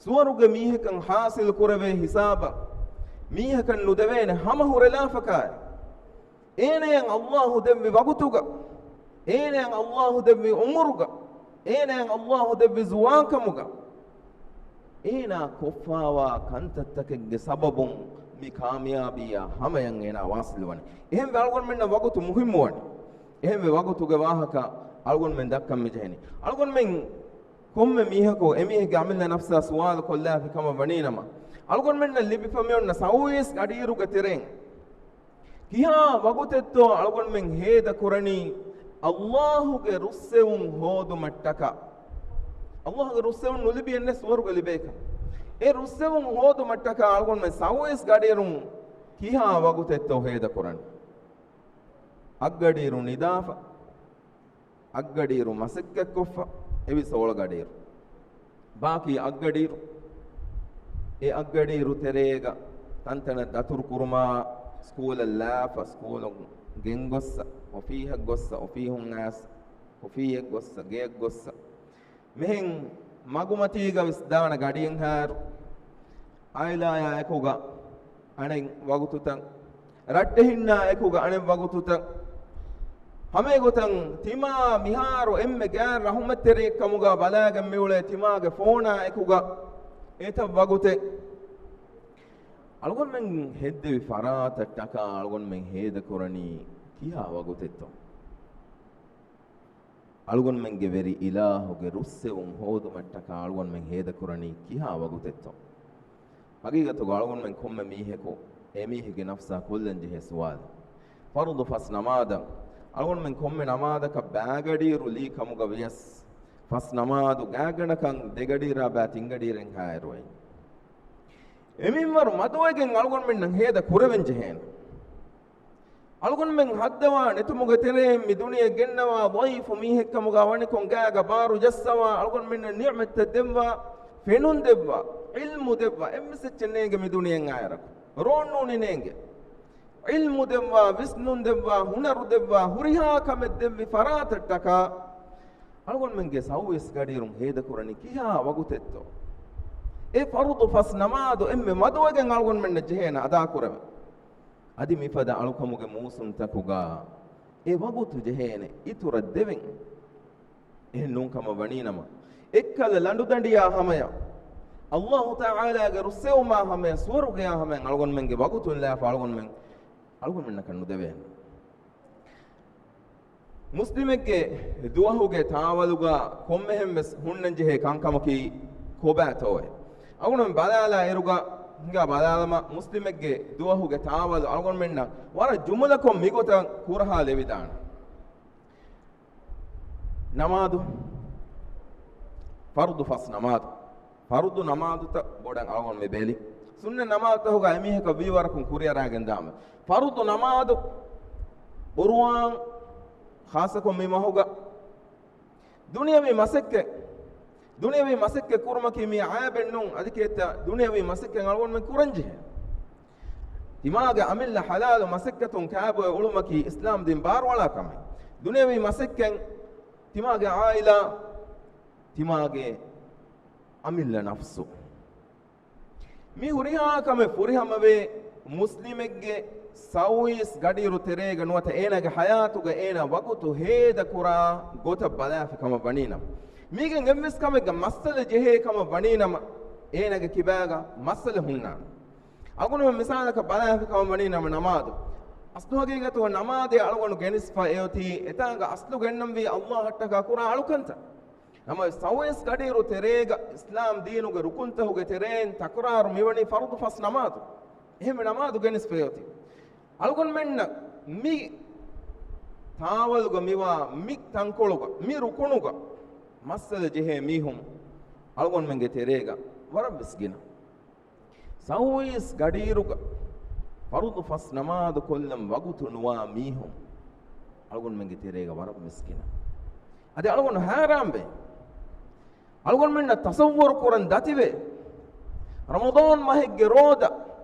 ސުވަރުގެ މީހަކަށް ހާސިލް ކުރެވޭ ހިސާބަށް މީހަކަށް ނުދެވޭނެ ހަމަ ހުރެލާފަކާއި. އޭނަޔަށް ﷲ ދެއްވި ވަގުތުގަ، އޭނަޔަށް ﷲ ދެއްވި އުމުރުގަ، އޭނަޔަށް ﷲ ދެއްވި ޒުވާންކަމުގަ، އޭނާ ކޮށްފާވާ ކަންތައްތަކެއްގެ ސަބަބުން މި ކާމިޔާބީއާ ހަމަޔަށް އޭނާ ވާސިލްވަނީ. އެހެންވެ އަޅުގަނޑުމެންނަށް ވަގުތު މުހިއްމުވަނީ. އެހެންވެ ވަގުތުގެ ވާހަކަ އަޅުގަނޑުމެން ދައްކަން މިޖެހެނީ. އަޅުގަނޑުމެން ކޮންމެ މީހަކު އެމީހެއްގެ އަމިއްލަ ނަފްސާ ސުވާލު ކޮށްލާފި ކަމަށް ވަނީނަމަ، އަޅުގަނޑުމެންނަށް ލިބިފަ މިއޮންނަ ސައުވީސް ގަޑިއިރުގެ ތެރެއިން ކިހާ ވަގުތެއްތޯ އަޅުގަނޑުމެން ހޭދަ ކުރަނީ ﷲ ގެ ރުއްސެވުން ހޯދުމަށްޓަކާ؟ ﷲ ގެ ރުއްސެވުން ނުލިބިއެއްނެ ސުވަރުގެ ލިބޭކަށް. އެ ރުއްސެވުން ހޯދުމަށްޓަކާ އަޅުގަނޑުމެން ސައުވީސް ގަޑިއިރުން ކިހާ ވަގުތެއްތޯ ހޭދަ ކުރަނީ؟ އަށްގަޑިއިރު ނިދާފަ، އަށްގަޑިއިރު މަސައްކަތްކޮށްފަ، އެވިސް އޮޅަގަޑިއިރު. ބާކީ އަށްގަޑިއިރު، އެ އަށްގަޑިއިރު ތެރޭގަ ތަންތަނަށް ދަތުރު ކުރުމާ، ސްކޫލަށް ލާފަ، ސްކޫލުން ގެންގޮއްސަ، އޮފީހަށް ގޮއްސަ، އޮފީހުން އައިސް، އޮފީހެއް ގޮއްސަ، ގެއަށް ގޮއްސަ. މިހެން މަގުމަތީގަ ވެސް ދާނަ ގަޑިއެއްހާއިރު، އާއިލާޔާ އެކުގަ އަނެއް ވަގުތުތައް، ރައްޓެހިންނާ އެކުގަ އަނެއް ވަގުތުތައް، ހަމައެގޮތަށް ތިމާ މިހާރު އެންމެ ގާތް ރަހުމަތްތެރިއެއްކަމުގަ ބަލާގެން މިއުޅޭ ތިމާގެ ފޯނާ އެކުގަ އެތައް ވަގުތެއް. އަޅުގަނޑުމެން ހެއްދެވި ފަރާތަށްޓަކާ އަޅުގަނޑުމެން ހޭދަކުރަނީ ކިހާ ވަގުތެއްތޯ؟ އަޅުގަނޑުމެންގެ ވެރި އިލާހުގެ ރުއްސެވުން ހޯދުމަށްޓަކާ އަޅުގަނޑުމެން ހޭދަކުރަނީ ކިހާ ވަގުތެއްތޯ؟ ހަގީގަތުގަ އަޅުގަނޑުމެން ކޮންމެ މީހަކު އެމީހެއްގެ ނަފްސާ ކޮށްލަން ޖެހޭ ސުވާލެއް. ފަރުޟު ފަސް ނަމާދަށް އަޅުގަނޑުމެން ކޮންމެ ނަމާދަކަށް ބާގަޑިއިރު ލީ ކަމުގަ ވިޔަސް، ފަސް ނަމާދު ގާތްގަނޑަކަށް ދެގަޑިއިރާ ބާ ތިންގަޑިއިރެއްހާއިރު އެއް. އެމިންވަރު މަދުވެގެން އަޅުގަނޑުމެންނަށް ހޭދަ ކުރެވެން ޖެހޭނެ. އަޅުގަނޑުމެން ހައްދަވާ ނެތުމުގެ ތެރެއިން މި ދުނިޔެ ގެންނަވާ ޟަޢީފު މީހެއްކަމުގަ ވަނިކޮން ގާގަ ބާރު ޖައްސަވާ، އަޅުގަނޑުމެންނަށް ނިޢުމަތްތައް ދެއްވާ، ފެނުން ދެއްވާ، ޢިލްމު ދެއްވާ، އެއްވެސް އެއްޗެއް ނޭނގެ މި ދުނިޔެއިން އާއިރަކު. ރޯން ނޫނީ ނޭނގެ. ޢިލްމު ދެއްވާ، ވިސްނުން ދެއްވާ، ހުނަރު ދެއްވާ، ހުރިހާ ކަމެއް ދެއްވި ފަރާތަށްޓަކާ، އަޅުގަނޑުމެންގެ ސައުވީސް ގަޑިއިރުން ހޭދަކުރަނީ ކިހާ ވަގުތެއްތޯ؟ އެ ފަރުޟު ފަސް ނަމާދު އެންމެ މަދުވެގެން އަޅުގަނޑުމެންނަށް ޖެހޭނެ އަދާކުރެވެން. އަދި މިފަދަ އަޅުކަމުގެ މޫސުންތަކުގަ އެ ވަގުތު ޖެހޭނެ އިތުރަށް ދެވެން. އެހެން ނޫން ކަމަށް ވަނީނަމަ، އެއްކަލަ ލަނޑުދަނޑިޔާ ހަމަޔަށް، އައްލާހު ތަޢާލާގެ ރުއްސެވުމާ ހަމަޔަށް، ސުވަރުގެޔާ ހަމަޔަށް އަޅުގަނޑުމެންގެ ވަގުތު ލާފަ އަޅުގަނޑުމެން، އަޅުގަނޑުމެންނަކަށް ނުދެވޭނެ. މުސްލިމެއްގެ ދުވަހުގެ ތާވަލުގަ ކޮންމެހެން ވެސް ހުންނަންޖެހޭ ކަންކަމަކީ ކޮބާތޯއޭ؟ އަޅުގަނޑުމެން ބަލާލާ އިރުގަ، ހިނގާ ބަލާލަމާ، މުސްލިމެއްގެ ދުވަހުގެ ތާވަލު އަޅުގަނޑުމެންނަށް ވަރަށް ޖުމުލަކޮށް މިގޮތަށް ކުރަހާލެވިދާނެ. ނަމާދު، ފަރުޟު ފަސް ނަމާދު، ފަރުޟު ނަމާދުތައް ބޮޑަށް އަޅުގަނޑު މި ބޭލި. ސުންނަ ނަމާދުތަކުގަ އެމީހަކަށް ވީވަރަކުން ކުރިއަރާގެން ދާމެ. ފަރުޟު ނަމާދު ޤުރުއާން ޚާއްޞަކޮށް މި މަހުގަ ދުނިޔަވީ މަސައްކަތް، ދުނިޔަވީ މަސައްކަތް ކުރުމަކީ މީ އައިބެއް ނޫން. އަދި ކޭތަ ދުނިޔަވީ މަސައްކަތް އަޅުގަނޑުމެން ކުރަންޖެހޭ. ތިމާގެ އަމިއްލަ ޙަލާލު މަސައްކަތުން ކާބޮއެ އުޅުމަކީ އިސްލާމް ދީން ބާރުއަޅާ ކަމެއް. ދުނިޔަވީ މަސައްކަތް ތިމާގެ ޢާއިލާ، ތިމާގެ އަމިއްލަ ނަފްސު. މި ހުރިހާ ކަމެއް ފުރިހަމަވޭ، މުސްލިމެއްގެ ސައުވީސް ގަޑިއިރު ތެރޭގަ ނުވަތަ އޭނާގެ ޙަޔާތުގަ އޭނާ ވަގުތު ހޭދަކުރާ ގޮތަށް ބަލާފި ކަމަށް ވަނީނަމަ، މީގެން އެއްވެސް ކަމެއްގަ މައްސަލަ ޖެހޭ ކަމަށް ވަނީނަމަ، އޭނާގެ ކިބާގަ މައްސަލަ ހުންނާނެ. އަޅުގަނޑުމެން މިސާލަކަށް ބަލާފި ކަމަށް ވަނީނަމަ ނަމާދު. އަސްލު ހަގީގަތުގަ ނަމާދޭ އަޅުގަނޑު ގެނެސްފަ އެއޮތީ އެތާނގަ އަސްލު ގެންނަންވީ އައްލާހަށްޓަކާ ކުރާ އަޅުކަންތައް. ނަމަވެސް ސައުވީސް ގަޑިއިރު ތެރޭގަ އިސްލާމް ދީނުގެ ރުކުންތަކުގެ ތެރެއިން ތަކުރާރު މިވަނީ ފަރުޟު ފަސް ނަމާދު. އެހެންވެ ނަމާދު ގެނެސްފައި އޮތީ. އަޅުގަނޑުމެންނަށް މި ތާވަލުގަ މިވާ މި ތަންކޮޅުގަ މި ރުކުނުގަ މައްސަލަ ޖެހޭ މީހުން އަޅުގަނޑުމެންގެ ތެރޭގަ ވަރަށް ވެސް ގިނަ. ސައުވީސް ގަޑިއިރުގަ ފަރުޟު ފަސް ނަމާދު ކޮށްލަން ވަގުތު ނުވާ މީހުން އަޅުގަނޑުމެންގެ ތެރޭގަ ވަރަށް މިސްކިނާ. އަދި އަޅުގަނޑު ހައިރާންވޭ. އަޅުގަނޑުމެންނަށް ތަޞައްވަރު ކުރަން ދަތިވޭ. ރަމަޟާން މަހެއްގެ ރޯދަ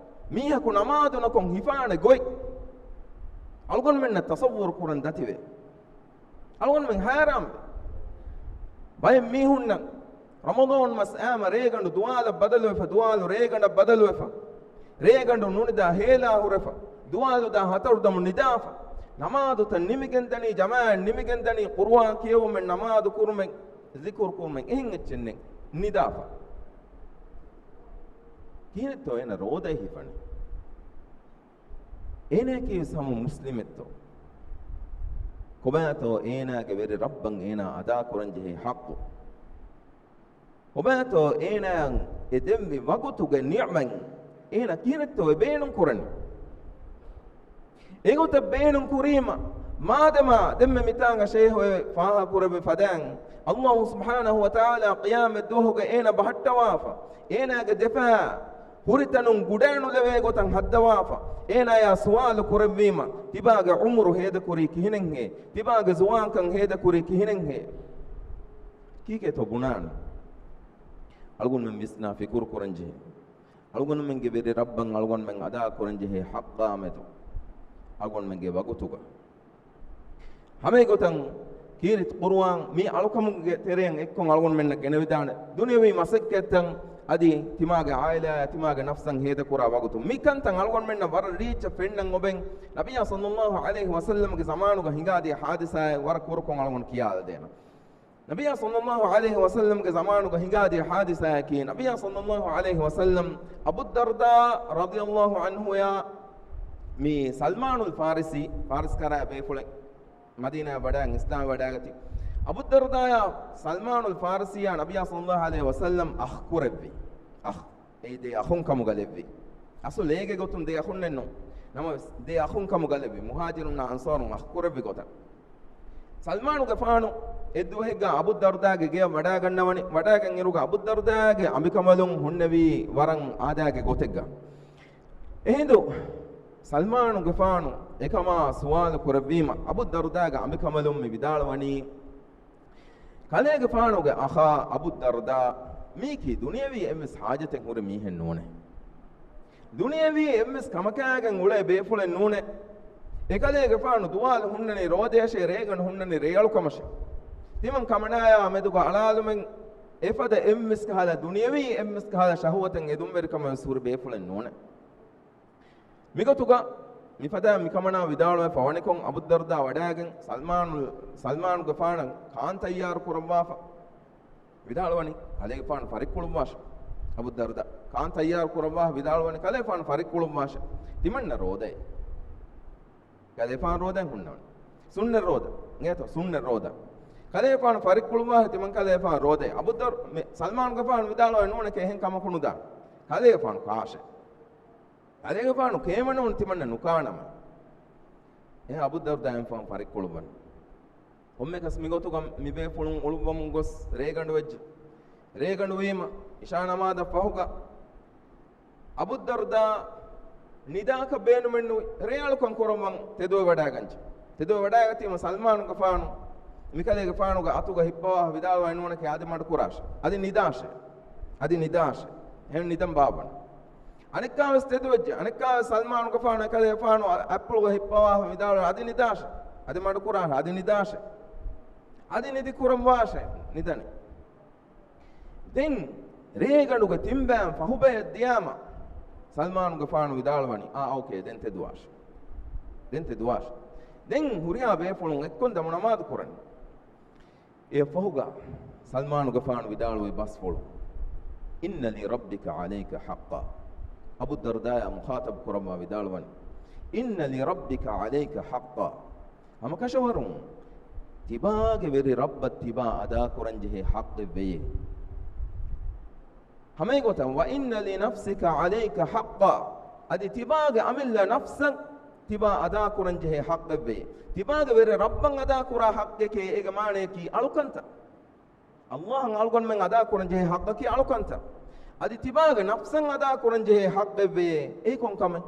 މީހަކު ނަމާދު ނުކޮށް ހިފާނެ ގޮތް އަޅުގަނޑުމެންނަށް ތަޞައްވަރު ކުރަން ދަތިވޭ. އަޅުގަނޑުމެން ހައިރާންވޭ. ބައެއް މީހުންނަށް ރަމަޟާން މަސް އައިމަ ރޭގަނޑު ދުވާލަށް ބަދަލުވެފަ، ދުވާލު ރޭގަނޑަށް ބަދަލުވެފަ، ރޭގަނޑު ނުނިދާ ހޭލާ ހުރެފަ، ދުވާލު ދާ ހަތަރު ދަމު ނިދާފަ، ނަމާދުތައް ނިމިގެންދަނީ، ޖަމާޢަތް ނިމިގެންދަނީ، ޤުރުއާން ކިޔެވުމެއް، ނަމާދު ކުރުމެއް، ޒިކުރު ކުރުމެއް، އެހެން އެއްޗެއް ނެތް، ނިދާފަ. ކިހިނެއްތޯ އޭނަ ރޯދައެއް ހިފަނީ؟ އޭނައަކީވެސް ހަމަ މުސްލިމެއްތޯ؟ ކޮބާތޯ އޭނާގެ ވެރި ރައްބަށް އޭނާ އަދާކުރަންޖެހޭ ޙައްޤު؟ ކޮބާތޯ އޭނާއަށް އެ ދެއްވި ވަގުތުގެ ނިޢުމަތް އޭނާ ކިހިނެއްތޯ އެ ބޭނުން ކުރަނީ؟ އެގޮތަށް ބޭނުން ކުރީމަ، މާދަމާ ދެންމެ މިތާނގަ ޝޭހު އެ ފާހަގަކުރެއްވި ފަދައިން، އައްލާހު ސުބްޙާނަހު ވަތަޢާލާ ޤިޔާމަތް ދުވަހުގަ އޭނާ ބަހައްޓަވާފަ، އޭނާގެ ދެފާ ހުރިތަނުން ގުޑައެނުލެވޭ ގޮތަށް ހައްދަވާފަ، އޭނާޔާ ސުވާލު ކުރެއްވީމަ، ތިބާގެ ޢުމުރު ހޭދަކުރީ ކިހިނެއްހޭ؟ ތިބާގެ ޒުވާންކަން ހޭދަކުރީ ކިހިނެއްހޭ؟ ކީކޭތޯ ބުނާނެ؟ އަޅުގަނޑުމެން ވިސްނާ ފިކުރު ކުރަންޖެހޭ. އަޅުގަނޑުމެންގެ ވެރި ރައްބަށް އަޅުގަނޑުމެން އަދާކުރަންޖެހޭ ޙައްޤާމެދު އަޅުގަނޑުމެންގެ ވަގުތުގަ. ހަމައެގޮތަށް ކީރިތި ޤުރުއާން މި އަޅުކަމުގެ ތެރެއަށް އެއްކޮށް އަޅުގަނޑުމެންނަށް ގެނެވިދާނެ. ދުނިޔަވީ މަސައްކަތްތައް އަދި ތިމާގެ ޢާއިލާއާ ތިމާގެ ނަފްސަށް ހޭދަކުރާ ވަގުތު. މި ކަންތައް އަޅުގަނޑުމެންނަށް ވަރަށް ރީއްޗަށް ފެންނަން އޮބެން ނަބިއްޔާ ޞައްލައްލާހު ޢަލައިހި ވަސައްލަމްގެ ޒަމާނުގަ ހިނގާދިޔަ ޙާދިސާއެއް ވަރަށް ކުރުކޮށް އަޅުގަނޑު ކިޔާލަދޭނަން. ނަބިއްޔާ ޞައްލައްލާހު ޢަލައިހި ވަސައްލަމްގެ ޒަމާނުގަ ހިނގާދިޔަ ޙާދިސާއަކީ، ނަބިއްޔާ ޞައްލައްލާހު ޢަލައިހި ވަސައްލަމް އަބުއްދަރްދާ ރަޟިޔައްލާހު ޢަންހުޔާ މި ސަލްމާނުލް ފާރިސީ، ފާރިސް ކަރާ ބޭފުޅެއް، މަދީނާ ވަޑައިގެން އިސްލާމް ވަޑައިގަތީ. އަބުއްދަރްދާޔާ ސަލްމާނުލް ފާރިސީއާ ނަބިއްޔާ ޞައްލައްލާހު ޢަލައިހި ވަސައްލަމް އަޚް ކުރެއްވި. އަޚް. އެއީ ދެ އަޚުން ކަމުގަ ލެއްވި. އަސްލު ލޭގެ ގޮތުން ދެ އަޚުންނެއްނު. ނަމަވެސް، ދެ އަޚުން ކަމުގަ ލެއްވި. މުހާޖިރުންނާ އަންޞާރުން އަޚް ކުރެއްވި ގޮތަށް. ސަލްމާނުގެފާނު އެއްދުވަހެއްގަ އަބުއްދަރްދާގެ ގެޔަށް ވަޑައިގަންނަވަނީ. ވަޑައިގެން އިރުގަ އަބުއްދަރްދާގެ އަނބިކަނބަލުން ހުންނެވީ ވަރަށް އާދައިގެ ގޮތެއްގަ. އެހިނދު ސަލްމާނުގެފާނު އެކަމާ ސުވާލު ކުރެއްވީމަ، އަބުއްދަރްދާގެ އަނބިކަނބަލުން މި ވިދާޅުވަނީ، ކަލޭގެފާނުގެ އަޚާ އަބުއްދަރްދާ، މީކީ ދުނިޔަވީ އެއްވެސް ޙާޖަތެއް ހުރި މީހެއް ނޫނޭ. ދުނިޔެވީ އެއްވެސް ކަމަކާގެން އުޅޭ ބޭފުޅެއް ނޫނޭ. އެކަލޭގެފާނު ދުވާލު ހުންނަނީ ރޯދަޔަށޭ، ރޭގަނޑު ހުންނަނީ ރޭއަޅުކަމަށޭ. ތިމަން ކަމަނާޔާ މެދުގަ އަޅާލުމެއް އެފަދަ އެއްވެސް ކަހަލަ ދުނިޔެވީ އެއްވެސް ކަހަލަ ޝަހުވަތެއް އެދުންވެރިކަމަށް ވެސް ހުރި ބޭފުޅެއް ނޫނޭ. މިގޮތުގަ މިފަދައިން މިކަމަނާ ވިދާޅުވެފަ ވަނިކޮށް، އަބުއްދަރްދާ ވަޑައިގެން ސަލްމާނު، ސަލްމާނުގެފާނަށް ކާން ތައްޔާރު ކުރައްވާފަ ވިދާޅުވަނީ ކަލޭގެފާނު ފަރިއްކުޅުއްވާށޭ. އަބުއްދަރްދާ ކާން ތައްޔާރު ކުރައްވާފަ ވިދާޅުވަނީ ކަލޭގެފާނު ފަރިއްކުޅުއްވާށޭ. ތިމަންނަ ރޯދައޭ. ކަލޭގެފާނު ރޯދައިން ހުންނަވަނީ. ސުންނަތް ރޯދަ. އިނގޭތޯ ސުންނަތް ރޯދަ. ކަލޭގެފާނު ފަރިއްކުޅުއްވާފަ ތިމަން ކަލޭގެފާނު ރޯދައޭ. އަބުއްދަރް، މި ސަލްމާނުގެފާނު ވިދާޅުވަނީ ނޫނެކޭ އެހެން ކަމަކު ނުދާނެ. ކަލޭގެފާނު ކާށޭ. ކަލޭގެފާނު ކޭނަމުން ތިމަންނަ ނުކާނަމޭ. އެހެން އަބުއްދަރްދާ އެހެން ފަހުން ފަރިއްކުޅުއްވަނީ. ކޮންމެއަކަސް މިގޮތުގަ މިބޭފުޅުން އުޅުއްވަމުން ގޮސް ރޭގަނޑު ވެއްޖެ. ރޭގަނޑު ވީމަ، އިޝާ ނަމާދަށް ފަހުގަ އަބުއްދަރްދާ ނިދާކަށް ބޭނުމެއްނުވި، ރޭއަޅުކަން ކުރައްވަން ތެދުވެވަޑައިގަންޖެ. ތެދުވެވަޑައިގަތީމަ ސަލްމާނުގެފާނު މިކަލޭގެފާނުގެ އަތުގަ ހިއްޕަވާފަ ވިދާޅުވަނީ ނޫނެކޭ އަދި މަޑުކުރާށޭ. އަދި ނިދާށޭ. އަދި ނިދާށޭ. އެހެން ނިދަން ބާއްވަނީ. އަނެއްކާވެސް ތެދުވެއްޖެ. އަނެއްކާވެސް ސަލްމާނުގެފާނު އެކަލޭގެފާނު އަ-، އަތްޕުޅުގަ ހިއްޕަވާފަ ވިދާޅުވަނީ އަދި ނިދާށޭ. އަދި މަޑުކުރާށޭ. އަދި ނިދާށޭ. އަދި ނިދި ކުރައްވާށޭ. ނިދަނީ. ދެން ރޭގަނޑުގެ ތިން ބައިން ފަހުބަޔަށް ދިޔާމަ، ސަލްމާނުގެފާނު ވިދާޅުވަނީ، އާ، އޯކޭ، ދެން ތެދުވާށޭ. ދެން ތެދުވާށޭ. ދެން ހުރިހާ ބޭފުޅުން އެއްކޮށް ދަމު ނަމާދު ކުރަނީ. އެއަށްފަހުގަ ސަލްމާނުގެފާނު ވިދާޅުވި ބަސްފުޅު، "إن لربك عليك حقا." އަބުއްދަރްދާޔާ މުޚާޠަބު ކުރައްވާ ވިދާޅުވަނީ، "إن لربك عليك حقا." ހަމަކަށަވަރުން ތިބާގެ ވެރި ރައްބަށް ތިބާ އަދާކުރަންޖެހޭ ޙައްޤެއް ވެޔޭ. ހަމައެގޮތަށް، "وإن لنفسك عليك حقا." އަދި ތިބާގެ އަމިއްލަ ނަފްސަށް ތިބާ އަދާކުރަންޖެހޭ ޙައްޤެއް ވެޔޭ. ތިބާގެ ވެރި ރައްބަށް އަދާކުރާ ޙައްޤެކޭ އޭގެ މާނަޔަކީ އަޅުކަންތައް. ﷲ އަށް އަޅުގަނޑުމެން އަދާކުރަންޖެހޭ ޙައްޤަކީ އަޅުކަންތައް. އަދި ތިބާގެ ނަފްސަށް އަދާކުރަންޖެހޭ ޙައްޤެއް ވެޔޭ. އެއީ ކޮން ކަމެއް؟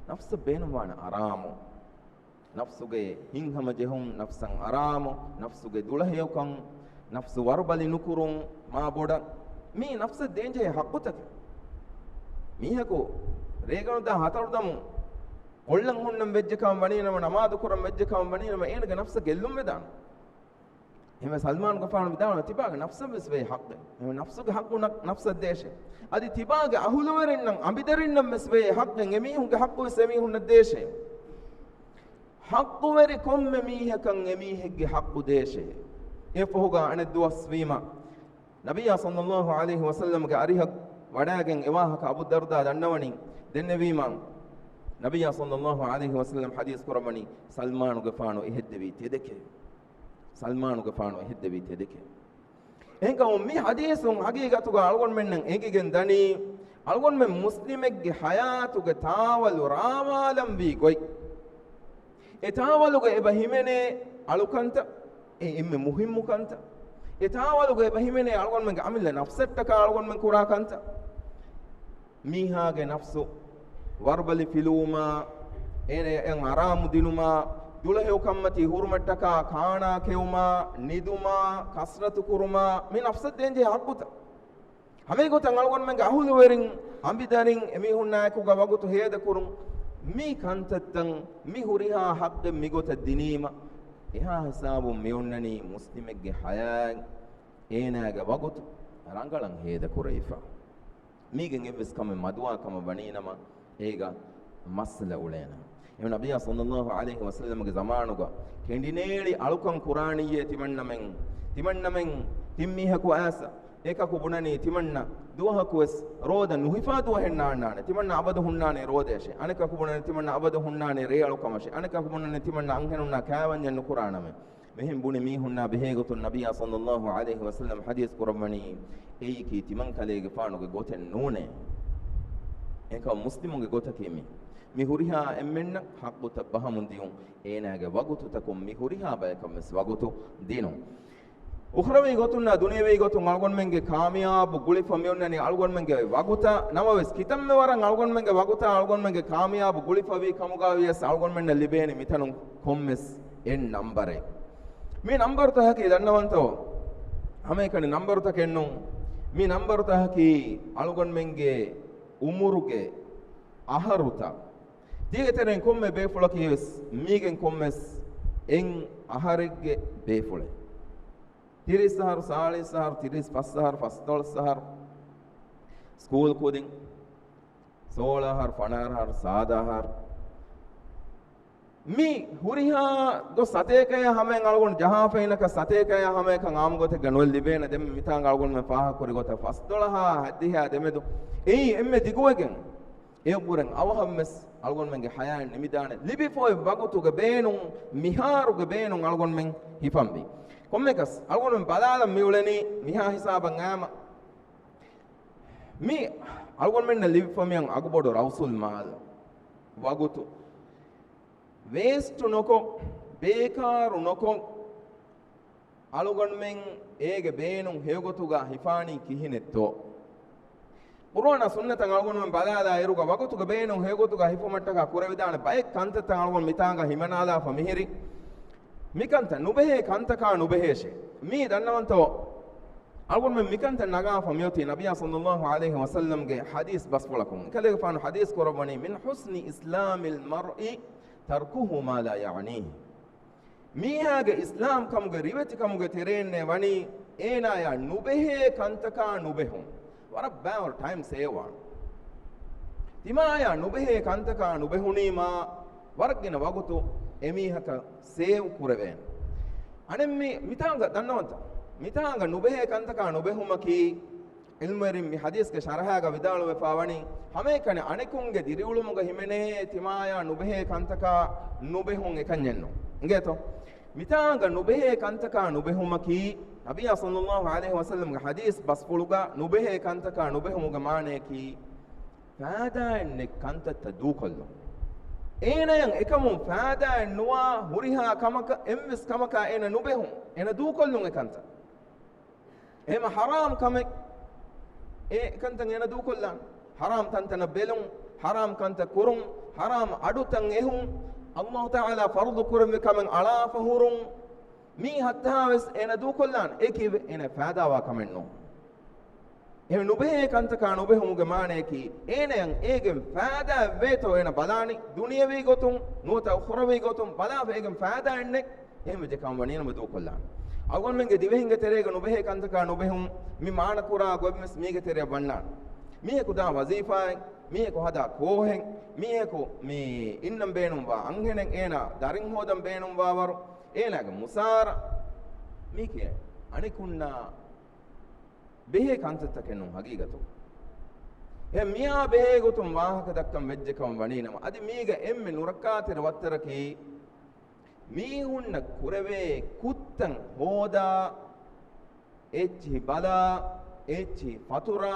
ނަފްސަށް ބޭނުންވާނެ އަރާމު. ނަފްސުގެ ހިތްހަމަޖެހުން، ނަފްސަށް އަރާމު، ނަފްސުގެ ދުޅަހެޔޮކަން، ނަފްސު ވަރުބަލި ނުކުރުން، މާބޮޑަށް މީ ނަފްސަށް ދޭންޖެހޭ ޙައްޤުތަކެއް. މީހަކު ރޭގަނޑުދާ ހަތަރުދަމުން ކޮށްލަން ހުންނަން ވެއްޖެ ކަމަށް ވަނީނަމަ، ނަމާދު ކުރަން ވެއްޖެ ކަމަށް ވަނީނަމަ، އޭނަގެ ނަފްސަށް ގެއްލުން ވެދާނެ. އެހެންވެ ސަލްމާނުގެފާނު ވިދާޅުވަނީ، ތިބާގެ ނަފްސަށް ވެސް ވޭ ޙައްޤެއް. އެހެން ނަފްސުގެ ޙައްޤު ނަ-، ނަފްސަށް ދޭށޭ. އަދި ތިބާގެ އަހުލުވެރިންނަށް، އަނބިދަރިންނަށް ވެސް ވޭ ޙައްޤެއް. އެމީހުންގެ ޙައްޤު ވެސް އެމީހުންނަށް ދޭށޭ. ޙައްޤުވެރި ކޮންމެ މީހަކަށް އެމީހެއްގެ ޙައްޤު ދޭށޭ. އެއަށްފަހުގަ އަނެއް ދުވަސް ވީމަ، ނަބިއްޔާ ޞައްލައްލާހު ޢަލައިހި ވަސައްލަމްގެ އަރިހަށް ވަޑައިގެން އެ ވާހަކަ އަބޫ ދަރްދާ ދަންނަވަނީ. ދެންނެވީމަ، ނަބިއްޔާ ޞައްލައްލާހު ޢަލައިހި ވަސައްލަމް ޙަދީޘް ކުރައްވަނީ، ސަލްމާނުގެފާނު އެހެއްދެވީ ތެދެކޭ. ސަލްމާނުގެފާނު އެހެއްދެވީ ތެދެކޭ. އެހެންކަމުން މި ޙަދީޘުން ޙަޤީޤަތުގަ އަޅުގަނޑުމެންނަށް އެނގިގެން ދަނީ، އަޅުގަނޑުމެން މުސްލިމެއްގެ ޙަޔާތުގެ ތާވަލު ރާވާލަންވީ ގޮތް. އެ ތާވަލުގަ އެބަ ހިމެނޭ އަޅުކަންތައް، އެ އެންމެ މުހިއްމު ކަންތައް. އެ ތާވަލުގަ އެބަ ހިމެނޭ އަޅުގަނޑުމެންގެ އަމިއްލަ ނަފްސަށްޓަކާ އަޅުގަނޑުމެން ކުރާ ކަންތައް. މީހާގެ ނަފްސު ވަރުބަލި ފިލުވުމާ، އޭނަޔަށް އަރާމު ދިނުމާ، ދުޅަހެޔޮކަންމަތީ ހުރުމަށްޓަކާ ކާނާ ކެއުމާ، ނިދުމާ، ކަސްރަތު ކުރުމާ، މި ނަފްސަށް ދޭންޖެހޭ ޙައްޤުތައް. ހަމައެގޮތަށް އަޅުގަނޑުމެންގެ އަހުލުވެރިން، އަނބިދަރިން، އެމީހުންނާއެކުގަ ވަގުތު ހޭދަކުރުން، މި ކަންތައްތައް، މި ހުރިހާ ޙައްޤެއް މިގޮތަށް ދިނީމަ، އެހާ ހިސާބުން މިއޮންނަނީ މުސްލިމެއްގެ ޙަޔާތް އޭނާގެ ވަގުތު ރަނގަޅަށް ހޭދަކުރެވިފަ. މީގެން އެއްވެސް ކަމެއް މަދުވާ ކަމަށް ވަނީނަމަ، އޭގަ މައްސަލަ އުޅޭނަމަ. އެހެން ނަބިއްޔާ ޞައްލައްލާހު ޢަލައިހި ވަސައްލަމްގެ ޒަމާނުގަ ކެނޑިނޭޅި އަޅުކަން ކުރާނިއްޔޭ ތިމަންނަމެން، ތިމަންނަމެން ތިން މީހަކު އައިސް، އެކަކު ބުނަނީ ތިމަންނަ ދުވަހަކުވެސް ރޯދަ ނުހިފާ ދުވަހެއް ނާންނާނެ، ތިމަންނަ އަބަދު ހުންނާނީ ރޯދަޔަށޭ، އަނެކަކު ބުނަނީ ތިމަންނަ އަބަދު ހުންނާނީ ރޭއަޅުކަމަށޭ، އަނެކަކު ބުނަނީ ތިމަންނަ އަންހެނުންނާ ކާވެންޏެއް ނުކުރާނަމޭ. މިހެން ބުނި މީހުންނާ ބެހޭގޮތުން ނަބިއްޔާ ޞައްލައްލާހު ޢަލައިހި ވަސައްލަމް ޙަދީޘް ކުރައްވަނީ، އެއީކީ ތިމަންކަލޭގެފާނުގެ ގޮތެއް ނޫނޭ. އެކަމް މުސްލިމުންގެ ގޮތަކީ މީ. މި ހުރިހާ އެންމެންނަށް ޙައްޤުތައް ބަހަމުން ދިޔުން، އޭނާގެ ވަގުތުތަކުން މި ހުރިހާ ބަޔަކަށް ވެސް ވަގުތު ދިނުން. އުޚްރަވީ ގޮތުންނާ ދުނިޔެވީ ގޮތުން އަޅުގަނޑުމެންގެ ކާމިޔާބު ގުޅިފަ މިއޮންނަނީ އަޅުގަނޑުމެންގެ ވަގުތަށް. ނަމަވެސް، ކިތަންމެ ވަރަށް އަޅުގަނޑުމެންގެ ވަގުތާ އަޅުގަނޑުމެންގެ ކާމިޔާބު ގުޅިފަވީ ކަމުގަ ވިޔަސް އަޅުގަނޑުމެންނަށް ލިބޭނީ މިތަނުން ކޮންމެސް އެއް ނަންބަރެއް. މި ނަންބަރުތަކަކީ ދަންނަވަންތޯ؟ ހަމައެކަނި ނަންބަރުތަކެއް ނޫން. މި ނަންބަރުތަކަކީ އަޅުގަނޑުމެންގެ އުމުރުގެ އަހަރުތަ؟ ތީގެ ތެރެއިން ކޮންމެ ބޭފުޅަކީ ވެސް މީގެން ކޮންމެސް އެއް އަހަރެއްގެ ބޭފުޅެއް. ތިރީސް އަހަރު، ސާޅީސް އަހަރު، ތިރީސް ފަސް އަހަރު، ފަސްދޮޅަސް އަހަރު، ސްކޫލް ކުދިން، ސޯޅަ އަހަރު، ފަނަރަ އަހަރު، ސާދަ އަހަރު. މި ހުރިހާ ގޮސް ސަތޭކައާ ހަމައިން އަޅުގަނޑު ޖަހާފައިނަކަ ސަތޭކައާ ހަމައަކަށް އާއްމު ގޮތެއްގަ ނުވެ ލިބޭނެ. ދެން މިތާނގަ އަޅުގަނޑުމެން ފާހަގަކުރި ގޮތަށް ފަސްދޮޅަހާ ހަތްދިހައާ ދެމެދު އެއީ އެންމެ ދިގުވެގެން އެއަށްވުރެން އަވަހަށް ވެސް އަޅުގަނޑުމެންގެ ހަޔާތް ނިމިދާނެ. ލިބިފައި ވަގުތުގެ ބޭނުން، މިހާރުގެ ބޭނުން އަޅުގަނޑުމެން ހިފަންވީ. ކޮންމެއަކަސް އަޅުގަނޑުމެން ބަލާލަން މިއުޅެނީ މިހާ ހިސާބަށް އައިމަ. މި އަޅުގަނޑުމެންނަށް ލިބިފަ މިއަން އަގުބޮޑު ރައުސުލް މާލު، ވަގުތު ވޭސްޓު ނުކޮށް، ބޭކާރު ނުކޮށް، އަޅުގަނޑުމެން އޭގެ ބޭނުން ހެޔޮގޮތުގަ ހިފާނީ ކިހިނެއްތޯ؟ ޤުރުއާނާ ސުންނަތަށް އަޅުގަނޑުމެން ބަލާލާ އިރުގަ ވަގުތުގެ ބޭނުން ހެޔޮގޮތުގަ ހިފުމަށްޓަކާ ކުރެވިދާނެ ބައެއް ކަންތައްތައް އަޅުގަނޑު މިތާނގަ ހިމަނާލާފަ މިހިރީ. މިކަންތައް ނުބެހޭ ކަންތަކާ ނުބެހޭށޭ. މީ ދަންނަވަންތޯ؟ އަޅުގަނޑުމެން މިކަންތައް ނަގާފަ މިއޮތީ ނަބިއްޔާ ޞައްލައްލާހު ޢަލައިހި ވަސައްލަމްގެ ޙަދީޘް ބަސްފުޅަކުން. އެކަލޭގެފާނު ޙަދީޘް ކުރައްވަނީ، "من حسن إسلام المرء تركه ما لا يعنيه." މީހާގެ އިސްލާމް ކަމުގެ ރިވެތި ކަމުގެ ތެރޭންނޭ ވަނީ އޭނާޔާ ނުބެހޭ ކަންތަކާ ނުބެހުން. ވަރަށް ބައިވަރު ޓައިމް ސޭވް ވާން. ތިމާޔާ ނުބެހޭ ކަންތަކާ ނުބެހުނީމާ ވަރަށް ގިނަ ވަގުތު އެމީހަކަށް ސޭވް ކުރެވޭނެ. އަނެއް މި، މިތާނގަ ދަންނަވަންތަ؟ މިތާނގަ ނުބެހޭ ކަންތަކާ ނުބެހުމަކީ، ޢިލްމުވެރިން މި ޙަދީޘްގެ ޝަރަޙާގަ ވިދާޅުވެފާވަނީ، ހަމައެކަނި އަނެކުންގެ ދިރިއުޅުމުގަ ހިމެނޭ ތިމާޔާ ނުބެހޭ ކަންތަކާ ނުބެހުން އެކަންޏެއްނު. އިނގޭތޯ؟ މިތާނގަ ނުބެހޭ ކަންތަކާ ނުބެހުމަކީ، ނަބިއްޔާ ޞައްލައްލާހު ޢަލައިހި ވަސައްލަމްގެ ޙަދީޘް ބަސްފުޅުގަ ނުބެހޭ ކަންތަކާ ނުބެހުމުގެ މާނަޔަކީ، ފައިދާއެއް ނެތް ކަންތައްތައް ދޫކޮށްލުން. އޭނަޔަށް އެކަމުން ފައިދާއެއް ނުވާ ހުރިހާ ކަމަކަށް އެއްވެސް ކަމަކާ އޭނަ ނުބެހުން، އޭނަ ދޫކޮށްލުން އެ ކަންތައް. އެހެމަ ޙަރާމް ކަމެއް އެ ކަންތައް އޭނަ ދޫކޮށްލާން. ޙަރާމް ތަންތަނަށް ބެލުން، ޙަރާމް ކަންތައް ކުރުން، ޙަރާމް އަޑުތައް އެހުން، ﷲ ތަޢާލާ ފަރުޟު ކުރެއްވި ކަމެއް އަޅާފަ ހުރުން، މީ ހައްތަހާވެސް އޭނަ ދޫކޮށްލާން. އޭކީ އޭނަ ފައިދާވާ ކަމެއް ނޫން. އެހެން ނުބެހޭ ކަންތަކާ ނުބެހުމުގެ މާނަޔަކީ، އޭނަޔަށް އޭގެން ފައިދާއެއް ވޭތޯ އޭނަ ބަލާނީ، ދުނިޔަވީ ގޮތުން ނުވަތަ އުޚްރަވީ ގޮތުން ބަލާފަ އޭގެން ފައިދާއެއް ނެތް. އެހެން ވެއްޖެ ކަމަށް ވަނީނަމަ ދޫކޮށްލާނެ. އަޅުގަނޑުމެންގެ ދިވެހިންގެ ތެރޭގަ ނުބެހޭ ކަންތަކާ ނުބެހުން މި މާނަކުރާ ގޮތްވެސް މީގެ ތެރެއަށް ވަންނާނެ. މީހަކު ދާ ވަޒީފާއެއް، މީހަކު ހަދާ ކޯހެއް، މީހަކު މި އިންނަން ބޭނުންވާ އަންހެނެއް، އޭނާ ދަރިން ހޯދަން ބޭނުންވާވަރު، އޭނާގެ މުސާރަ، މީކީ އަނެކުންނާ ބެހޭ ކަންތައްތަކެއް ނޫން ހަގީގަތު. އެ މިއާ ބެހޭ ގޮތުން ވާހަކަ ދައްކަން ވެއްޖެ ކަމަށް ވަނީނަމަ، އަދި މީގަ އެންމެ ނުރައްކާތެރި ވައްތަރަކީ، މީހުންނަށް ކުރެވޭ ކުށްތައް ހޯދާ، އެއްޗިހި ބަލާ، އެއްޗިހި ފަތުރާ،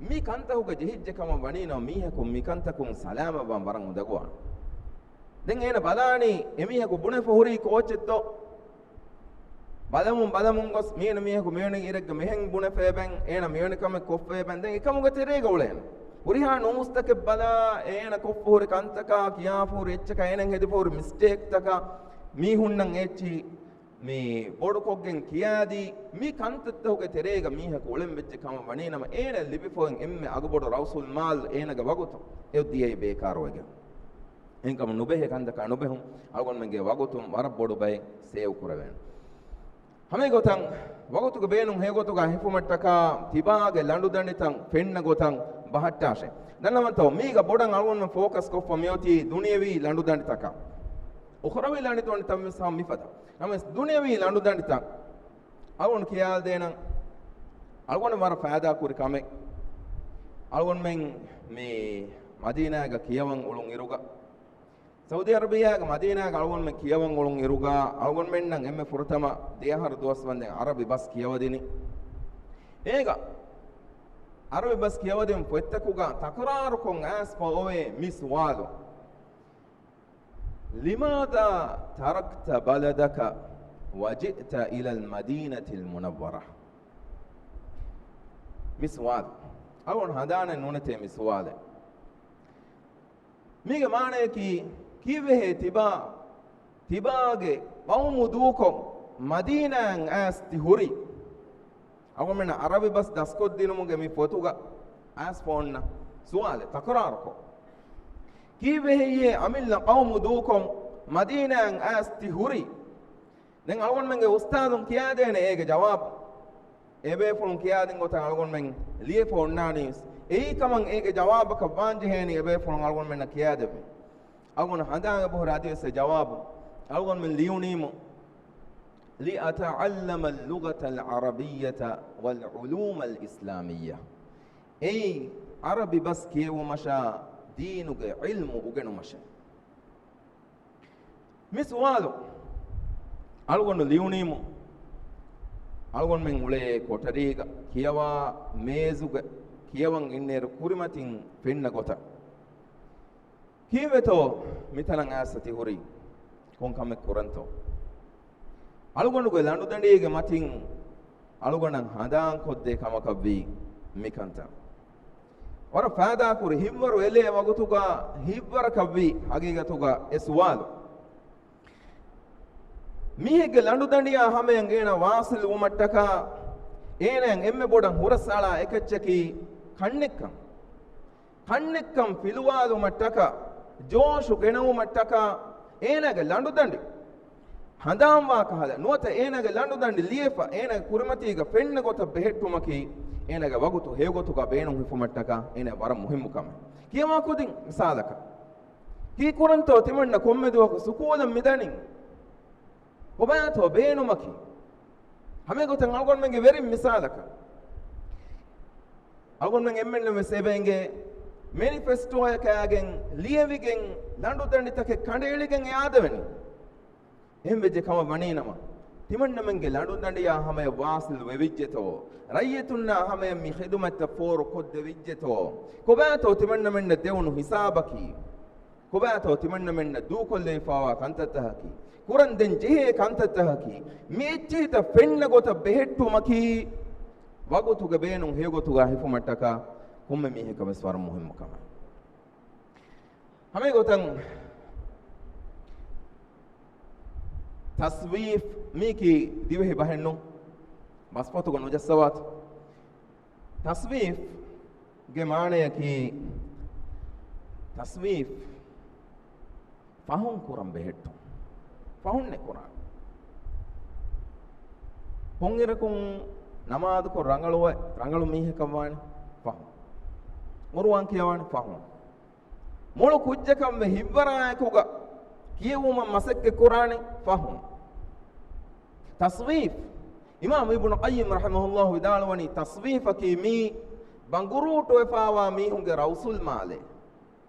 މި ކަންތަކުގަ ޖެހިއްޖެ ކަމަށް ވަނީނަމަ، މީހަކު މި ކަންތަކުން ސަލާމަތްވާން ވަރަށް އުނދަގޫވާނެ. ދެން އޭނަ ބަލާނީ އެމީހަކު ބުނެފަ ހުރީ ކޯޗެއްތޯ؟ ބަލަމުން ބަލަމުން ގޮސް މީނަ މީހަކު މިވެނި އިރެއްގަ މިހެން ބުނެފައިބެން، އޭނަ މިވެނި ކަމެއް ކޮށްފައިބެން، ދެން އެކަމުގެ ތެރޭގަ އުޅޭނެ. ހުރިހާ ނޫސްތަކެއް ބަލާ، އޭނަ ކޮށްފަ ހުރި ކަންތަކާ، ކިޔާފަ ހުރި އެއްޗަކާ، އޭނަ ހެދިފަ ހުރި މިސްޓޭކްތަކާ، މީހުންނަށް އެއްޗި މި ބޮޑުކޮށްގެން ކިޔާދީ، މި ކަންތައްތަކުގެ ތެރޭގަ މީހަކު އުޅެން ވެއްޖެ ކަމަށް ވަނީނަމަ، އޭނަ ލިބިފައި އެންމެ އަގުބޮޑު ރައުސުލް މާލް އޭނަގެ ވަގުތު އެއޮތް ދިޔައީ ބޭކާރުވެގެން. އެހެންކަމުން ނުބެހޭ ކަންތަކާ ނުބެހުން އަޅުގަނޑުމެންގެ ވަގުތުން ވަރަށް ބޮޑު ބައެއް ސޭވް ކުރެވޭނެ. ހަމައެގޮތަށް ވަގުތުގެ ބޭނުން ހެޔޮގޮތުގަ ހިފުމަށްޓަކާ ތިބާގެ ލަނޑުދަނޑިތައް ފެންނަ ގޮތަށް ބަހައްޓާށޭ. ދަންނަވަންތޯ، މީގަ ބޮޑަށް އަޅުގަނޑުމެން ފޯކަސް ކޮށްފަ މިއޮތީ ދުނިޔަވީ ލަނޑުދަނޑިތަކަށް. އުޚްރަވީ ލަނޑުދަނޑިތައް ވެސް ހަމަ މިފަދަ. ނަމަވެސް ދުނިޔަވީ ލަނޑުދަނޑިތައް އަޅުގަނޑު ކިޔާދޭނަން. އަޅުގަނޑު ވަރަށް ފައިދާ ކުރި ކަމެއް. އަޅުގަނޑުމެން މި މަދީނާގަ ކިޔަވަން އުޅުން އިރުގަ، ސައުދީ އަރަބިއްޔާގެ މަދީނާގަ އަޅުގަނޑުމެން ކިޔަވަން އުޅުން އިރުގަ، އަޅުގަނޑުމެންނަށް އެންމެ ފުރަތަމަ ދެ އަހަރު ދުވަސް ވަންދެން އަރަބި ބަސް ކިޔަވަދިނީ. އޭގަ އަރަބި ބަސް ކިޔަވަދިން ފޮތްތަކުގަ ތަކުރާރުކޮށް އައިސް ފަ އޮވޭ މި ސުވާލު. لماذا تركت بلدك وجئت إلى المدينة المنورة؟ މި ސުވާލު. އަޅުގަނޑު ހަނދާނެއް ނުނެތޭ މި ސުވާލެއް. މީގެ މާނަޔަކީ، ކީއްވެހޭ ތިބާ، ތިބާގެ ޤައުމު ދޫކޮށް، މަދީނާއަށް އައިސް ތި ހުރީ؟ އަޅުގަނޑުމެންނަށް އަރަބި ބަސް ދަސްކޮށްދިނުމުގެ މި ފޮތުގަ އައިސް ފަ އޮންނަ ސުވާލެއް ތަކުރާރުކޮށް. ކީއްވެ ހެއްޔޭ އަމިއްލަ ޤައުމު ދޫކޮށް މަދީނާއަށް އައިސް ތި ހުރީ؟ ދެން އަޅުގަނޑުމެންގެ އުސްތާޛުން ކިޔާދޭނެ އޭގެ ޖަވާބު. އެބޭފުޅުން ކިޔާދިން ގޮތަށް އަޅުގަނޑުމެން ލިޔެފަ އޮންނާނީސް. އެއީ ކަމަށް އޭގެ ޖަވާބަކަށް ވާންޖެހޭނީ އެބޭފުޅުން އަޅުގަނޑުމެންނަށް ކިޔާދެއްވި. އަޅުގަނޑު ހަނދާން އެބަހުރި އަދިވެސް އެ ޖަވާބު. އަޅުގަނޑުމެން ލިޔުނީމު، لأتعلم اللغة العربية والعلوم الإسلامية. އެއީ ޢަރަބި ބަސް ކިޔެވުމަށާ ދީނުގެ ޢިލްމު އުގެނުމަށޭ. މި ސުވާލު އަޅުގަނޑު ލިޔުނީމު، އަޅުގަނޑުމެން އުޅޭ ކޮޓަރީގަ ކިޔަވާ މޭޒުގަ ކިޔަވަން އިންނައިރު ކުރިމަތިން ފެންނަ ގޮތަށް، ކީއްވެތޯ މިތަނަށް އައިސް ތި ހުރީ؟ ކޮން ކަމެއް ކުރަންތޯ؟ އަޅުގަނޑުގެ ލަނޑުދަނޑީގެ މަތިން އަޅުގަނޑަށް ހަނދާންކޮށްދޭ ކަމަކަށްވީ މިކަންތައް. ވަރަށް ފައިދާކުރި ހިތްވަރު އެލޭ ވަގުތުގަ ހިތްވަރަކަށްވީ ހަގީގަތުގަ އެ ސުވާލު. މީހެއްގެ ލަނޑުދަނޑިއާ ހަމަޔަށް އޭނަ ވާސިލް ވުމަށްޓަކާ، އޭނައަށް އެންމެ ބޮޑަށް ހުރަސްއަޅާ އެކައްޗަކީ ކަންނެއްކަން. ކަންނެއްކަން ފިލުވާލުމަށްޓަކާ، ޖޯޝު ގެނައުމަށްޓަކާ، އޭނާގެ ލަނޑުދަނޑި ހަނދާންވާ ކަހަލަ ނުވަތަ އޭނާގެ ލަނޑުދަނޑި ލިޔެފަ، އޭނާގެ ކުރިމަތީގަ ފެންނަ ގޮތަށް ބެހެއްޓުމަކީ، އޭނާގެ ވަގުތު ހެޔޮގޮތުގަ ބޭނުން ހިފުމަށްޓަކާ، އޭނާ ވަރަށް މުހިއްމު ކަމެއް. ކިޔަވާ ކުދިން މިސާލަކަށް، ކީއްކުރަންތޯ ތިމަންނަ ކޮންމެ ދުވަހަކު ސުކޫލަށް މިދަނީ؟ ކޮބާތޯ ބޭނުމަކީ؟ ހަމައެގޮތަށް އަޅުގަނޑުމެންގެ ވެރިން މިސާލަކަށް، އަޅުގަނޑުމެން އެންމެންނަށް ވެސް އެބައިނގޭ މެނިފެސްޓޯއެއް ކާގެން ލިޔެވިގެން ލަނޑުދަނޑިތަކެއް ކަނޑައެޅިގެން އެ އާދަވެނީ. އެހެން ވެއްޖެ ކަމަށް ވަނީނަމަ، ތިމަންނަމެންގެ ލަނޑުދަނޑިއާ ހަމަޔަށް ވާސިލް ވެވިއްޖެތޯ؟ ރައްޔިތުންނާ ހަމަޔަށް މި ޚިދުމަތްތައް ފޯރު ކޮށްދެވިއްޖެތޯ؟ ކޮބާތޯ ތިމަންނަމެންނަށް ދެވުނު ހިސާބަކީ؟ ކޮބާތޯ ތިމަންނަމެންނަށް ދޫކޮށްލެވިފައިވާ ކަންތައްތަކަކީ؟ ކުރަން ދެން ޖެހޭ ކަންތައްތަކަކީ؟ މި އެއްޗިހިތައް ފެންނަ ގޮތަށް ބެހެއްޓުމަކީ، ވަގުތުގެ ބޭނުން ހެޔޮގޮތުގަ ހިފުމަށްޓަކާ ކޮންމެ މީހަކަށް ވެސް ވަރަށް މުހިއްމު ކަމެއް. ހަމައެގޮތަށް ތަސްވީފް މީކީ ދިވެހި ބަހެއްނު، ބަސްފޮތުގަ ނުޖައްސަވާތި. ތަސްވީފްގެ މާނަޔަކީ، ތަސްވީފް ފަހުން ކުރަން ބެހެއްޓުން. ފަހުންނެއް ކުރާނެ. ކޮންއިރަކުން ނަމާދުކޮށް ރަނގަޅު، ރަނގަޅު މީހަކަށް ވާނެ؟ ފަހުން. ޤުރުއާން ކިޔަވާނެ؟ ފަހުން. މޮޅު ކުއްޖަކަށްވެ ހިތްވަރާއެކުގަ ކިޔެވުމަށް މަސައްކަތް ކުރާނެ؟ ފަހުން. ތަސްވީފް. އިމާމު އިބްނު ޤައްޔިމް ރަޙިމަހުﷲ ވިދާޅުވަނީ، ތަސްވީފަކީ މީ ބަނގުރޫޓުވެފައިވާ މީހުންގެ ރައުސުލްމާލެއް.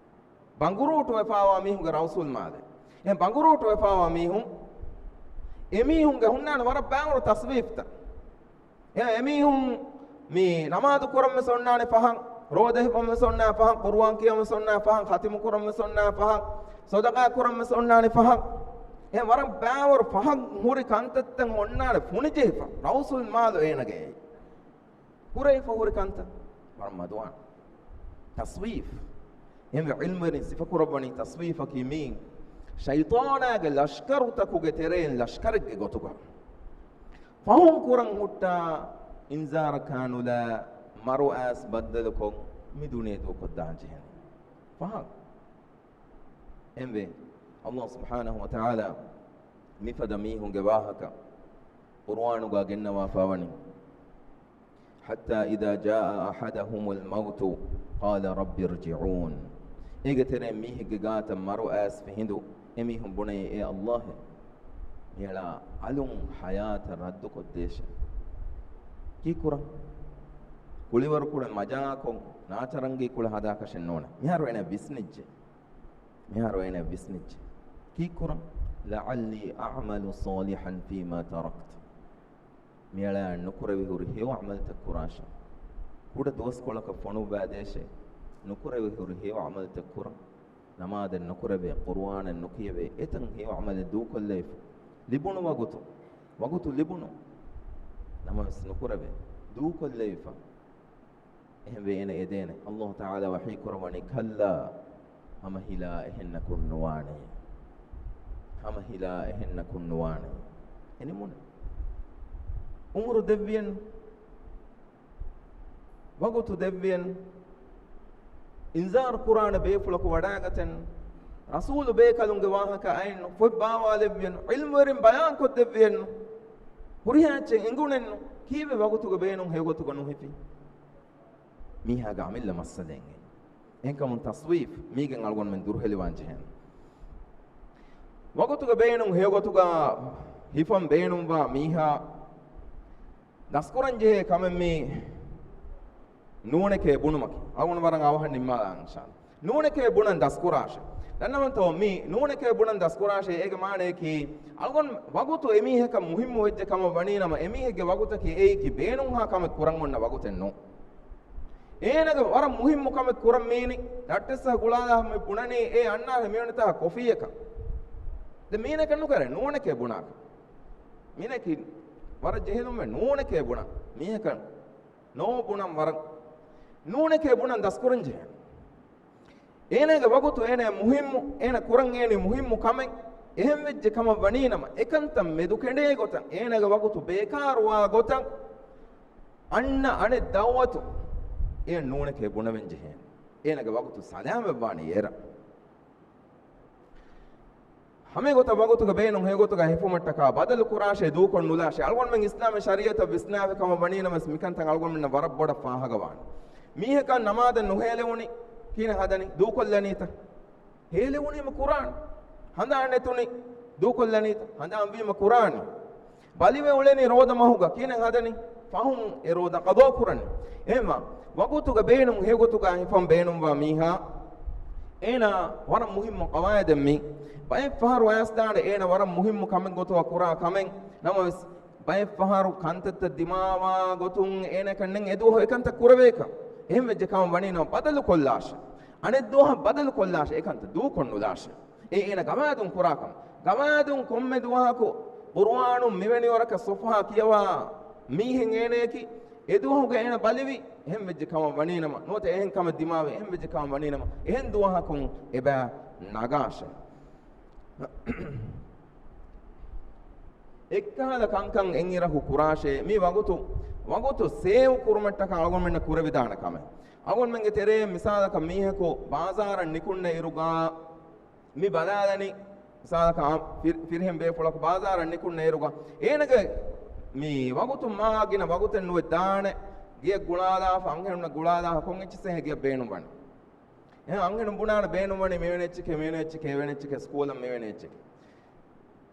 ބަނގުރޫޓުވެފައިވާ މީހުންގެ ރައުސުލްމާލެއް. އެ ބަނގުރޫޓުވެފައިވާ މީހުން، އެމީހުންގެ ހުންނާނެ ވަރަށް ބާވަރު ތަސްވީފްތައް. އެ، އެމީހުން މި ނަމާދު ކުރަން ވެސް އޮންނާނެ ފަހަން، ރޯދަ ހިފަން ވެސް އޮންނާނެ ފަހަން، ޤުރުއާން ކިޔަން ވެސް އޮންނާނެ ފަހަން، ޚަތިމު ކުރަން ވެސް އޮންނާނެ ފަހަން، ޞަދަޤާ ކުރަން ވެސް އޮންނާނެ ފަހަން. އެ ވަރަށް ބާވަރު ފަހަން ހުރި ކަންތައްތައް އޮންނާނެ ފުނިޖެހިފަ. ރައުސުލްމާލު އޭނަގެ ކުރެވިފަ ހުރި ކަންތައް ވަރަށް މަދުވާނެ. ތަސްވީފް. އެންމެ ޢިލްމުވެރިން ސިފަކުރައްވަނީ ތަސްވީފަކީ މީ ޝައިޠާނާގެ ލަޝްކަރުތަކުގެ ތެރެއިން ލަޝްކަރެއްގެ ގޮތުގަ. ފަހުން ކުރަން ހުއްޓާ އިންޒާރަކާ ނުލާ މަރު އައިސް ބައްދަލުކޮށް މި ދުނިޔެ ދޫކޮށްދާން ޖެހެނީ. ފަހަން. އެންވެ، ﷲ ސުބްޙާނަހޫ ވަތަޢާލާ މިފަދަ މީހުންގެ ވާހަކަ ޤުރުއާނުގަ ގެންނަވާފައިވަނީ، حتى إذا جاء أحدهم الموت قال رب ارجعون. އޭގެ ތެރެއިން މީހެއްގެ ގާތަށް މަރު އައިސްފި ހިނދު، އެމީހުން ބުނެއީ، އޭ ﷲ، މިއަޅާ އަލުން ޙަޔާތަށް ރައްދުކޮށްދޭށޭ. ކީއްކުރަން؟ ކުޅިވަރު ކުޅެ މަޖާކޮށް، ނާޗަރަންގީ ކުޅެ ހަދާކަށެއް ނޫނޭ. މިހާރު އޭނަ ވިސްނިއްޖެ. މިހާރު އޭނަ ވިސްނިއްޖެ. ކީއްކުރަން؟ لعلي أعمل صالحا فيما تركت. މިއަޅާ ނުކުރެވި ހުރި ހެޔޮ ޢަމަލުތައް ކުރާށޭ. ކުޑަ ދުވަސްކޮޅަކަށް ފޮނުއްވާދޭށޭ. ނުކުރެވި ހުރި ހެޔޮ ޢަމަލުތައް ކުރަން. ނަމާދެއް ނުކުރެވޭ، ޤުރުއާނެއް ނުކިޔެވޭ، އެތަން ހެޔޮ ޢަމަލެއް ދޫކޮށްލެވިފަ. ލިބުނު ވަގުތު، ވަގުތު ލިބުނު، ނަމަވެސް ނުކުރެވޭ، ދޫކޮށްލެވިފަ. އެހެންވެ އޭނަ އެދޭނެ. ﷲ ތަޢާލާ ވަޙީ ކުރައްވަނީ، كلا، ހަމަހިލާ އެހެންނަކުން ނުވާނެ. ހަމަހިލާ އެހެންނަކުން ނުވާނެ. އެނިމުނެ. އުމުރު ދެއްވިއެއްނު. ވަގުތު ދެއްވިއެއްނު. އިންޒާރު ކުރާނެ ބޭފުޅަކު ވަޑާގަތެއްނު. ރަސޫލު ބޭކަލުންގެ ވާހަކަ އައެއްނު، ފޮތް ބާވާލެއްވިއެއްނު، ޢިލްމުވެރިން ބަޔާންކޮށްދެއްވިއެއްނު، ހުރިހާ އެއްޗެއް އެނގުނެއްނު، ކީއްވެ ވަގުތުގެ ބޭނުން ހެޔޮގޮތުގަ ނުހިފި؟ މީހާގެ އަމިއްލަ މައްސަލައެއް. އެހެންކަމުން ތަސްވީފް މީގެން އަޅުގަނޑުމެން ދުރުހެލިވާން ޖެހޭނެ. ވަގުތުގެ ބޭނުން ހެޔޮގޮތުގަ ހިފަން ބޭނުންވާ މީހާ ދަސްކުރަން ޖެހޭ ކަމެއް މީ ނޫނެކޭ ބުނުމަކީ. އަޅުގަނޑު ވަރަށް އަވަހަށް ނިންމާލާން އިންޝާﷲ. ނޫނެކޭ ބުނަން ދަސްކުރާށޭ. ދަންނަވަންތޯ މީ ނޫނެކޭ ބުނަން ދަސްކުރާށޭ. އޭގެ މާނަޔަކީ، އަޅުގަނޑު ވަގުތު އެމީހަކަށް މުހިއްމު ވެއްޖެ ކަމަށް ވަނީ ނަމަ، އެމީހެއްގެ ވަގުތަކީ އެއީކީ ބޭނުންހާ ކަމެއް ކުރަން އޮންނަ ވަގުތެއް ނޫން. އޭނަގެ ވަރަށް މުހިއްމު ކަމެއް ކުރަން މީނި، ރައްޓެއްސަ ގުޅާލާ މި ބުނަނީ އެ އަންނާނެ މިވަނިތާ ކޮފީއަކަށް. ދެ މީނަކަށް ނުކަރޭ، ނޫނެކޭ ބުނާކަށް. މީނަކީ ވަރަށް ޖެހިލުންވެ ނޫނެކޭ ބުނާ. މީހަކަށް ނޯ ބުނަން ވަރަށް. ނޫނެކޭ ބުނަން ދަސްކުރަން ޖެހޭ. އޭނާގެ ވަގުތު އޭނާ މުހިއްމު، އޭނާ ކުރަން އޭނީ މުހިއްމު ކަމެއް. އެހެން ވެއްޖެ ކަމަށް ވަނީ ނަމަ، އެކަންތައް މެދުކެނޑޭ ގޮތަށް، އޭނާގެ ވަގުތު ބޭކާރުވާ ގޮތަށް، އަންނަ އަނެއް ދައުވަތު އޭނަ ނޫނެކޭ ބުނެވެން ޖެހޭނެ. އޭނާގެ ވަގުތު ސަލާމަތްވާނީ އޭރަށް. ހަމަ އެގޮތަށް ވަގުތުގެ ބޭނުން ހެޔޮގޮތުގަ ހިފުމަށްޓަކާ ބަދަލު ކުރާށޭ، ދޫކޮށް ނުލާށޭ. އަޅުގަނޑުމެން އިސްލާމީ ޝަރީއަތަށް ވިސްނާފި ކަމަށް ވަނީ ނަމަވެސް، މިކަންތައް އަޅުގަނޑުމެންނަށް ވަރަށް ބޮޑަށް ފާހަގަވާނެ. މީހަކަށް ނަމާދަށް ނުހޭލެވުނީ، ކިހިނެއް ހަދަނީ؟ ދޫކޮށްލަނީތަ؟ ހޭލެވުނީމަ ކުރާނެ. ހަނދާން ނެތުނީ، ދޫކޮށްލަނީތަ؟ ހަނދާން ވީމަ ކުރާނެ. ބަލިވެ އުޅެނީ ރޯދަ މަހުގަ، ކިހިނެއް ހަދަނީ؟ ފަހުން އެ ރޯދަ ޤަޟާ ކުރަނީ. އެހެންމަ ވަގުތުގެ ބޭނުން ހެޔޮގޮތުގަ ހިފަން ބޭނުންވާ މީހާ، އޭނާ ވަރަށް މުހިއްމު ޤަވާއިދެއް މީ. ބައެއް ފަހަރު އަޔަސްދާނެ އޭނަ ވަރަށް މުހިއްމު ކަމެއް ގޮތުގަ ކުރާ ކަމެއް. ނަމަވެސް، ބައެއް ފަހަރު ކަންތައްތައް ދިމާވާ ގޮތުން އޭނައަކަށް ނެން އެ ދުވަހު އެކަންތައް ކުރެވޭކަށް. އެހެން ވެއްޖެ ކަމަށް ވަނީ ނަމަ، ބަދަލު ކޮށްލާށޭ. އަނެއް ދުވަހަށް ބަދަލު ކޮށްލާށޭ، އެކަންތައް ދޫކޮށް ނުލާށޭ. އެ އޭނަ ގަވާއިދުން ކުރާ ކަމެއް. ގަވާއިދުން ކޮންމެ ދުވަހަކު ޤުރުއާނުން މިވެނި ވަރަކަށް ޞަފްޙާ ކިޔަވާ މީހެއް އޭނަޔަކީ، އެ ދުވަހުގަ އޭނަ ބަލިވި، އެހެން ވެއްޖެ ކަމަށް ވަނީ ނަމަ، ނުވަތަ އެހެން ކަމެއް ދިމާވެ، އެހެން ވެއްޖެ ކަމަށް ވަނީ ނަމަ، އެހެން ދުވަހަކުން އެބަ ނަގާށޭ. އެއްކަހަލަ ކަންކަން އެއްއިރަކު ކުރާށޭ. މި ވަގުތު، ވަގުތު ސޭވް ކުރުމަށްޓަކާ އަޅުގަނޑުމެންނަށް ކުރެވިދާނެ ކަމެއް. އަޅުގަނޑުމެންގެ ތެރޭ މިސާލަކަށް މީހަކު ބާޒާރަށް ނިކުންނަ އިރުގަ، މި ބަލާލަނީ، މިސާލަކަށް އާ، ފިރި-، ފިރިހެން ބޭފުޅަކު ބާޒާރަށް ނިކުންނަ އިރުގަ، އޭނަގެ މި ވަގުތު މާ ގިނަ ވަގުތެއް ނުވެ ދާނެ، ގެޔަށް ގުޅާލާފަ، އަންހެނުންނަށް ގުޅާލާފަ ކޮން އެއްޗިއްސެއް ހެއްޔޭ ގެޔަށް ބޭނުންވަނީ؟ އެހެން އަންހެނުން ބުނާނެ ބޭނުންވަނީ މިވެނި އެއްޗެކޭ، މިވެނި އެއްޗެކޭ، އެވެނި އެއްޗެކޭ، ސްކޫލަށް މިވެނި އެއްޗެކޭ.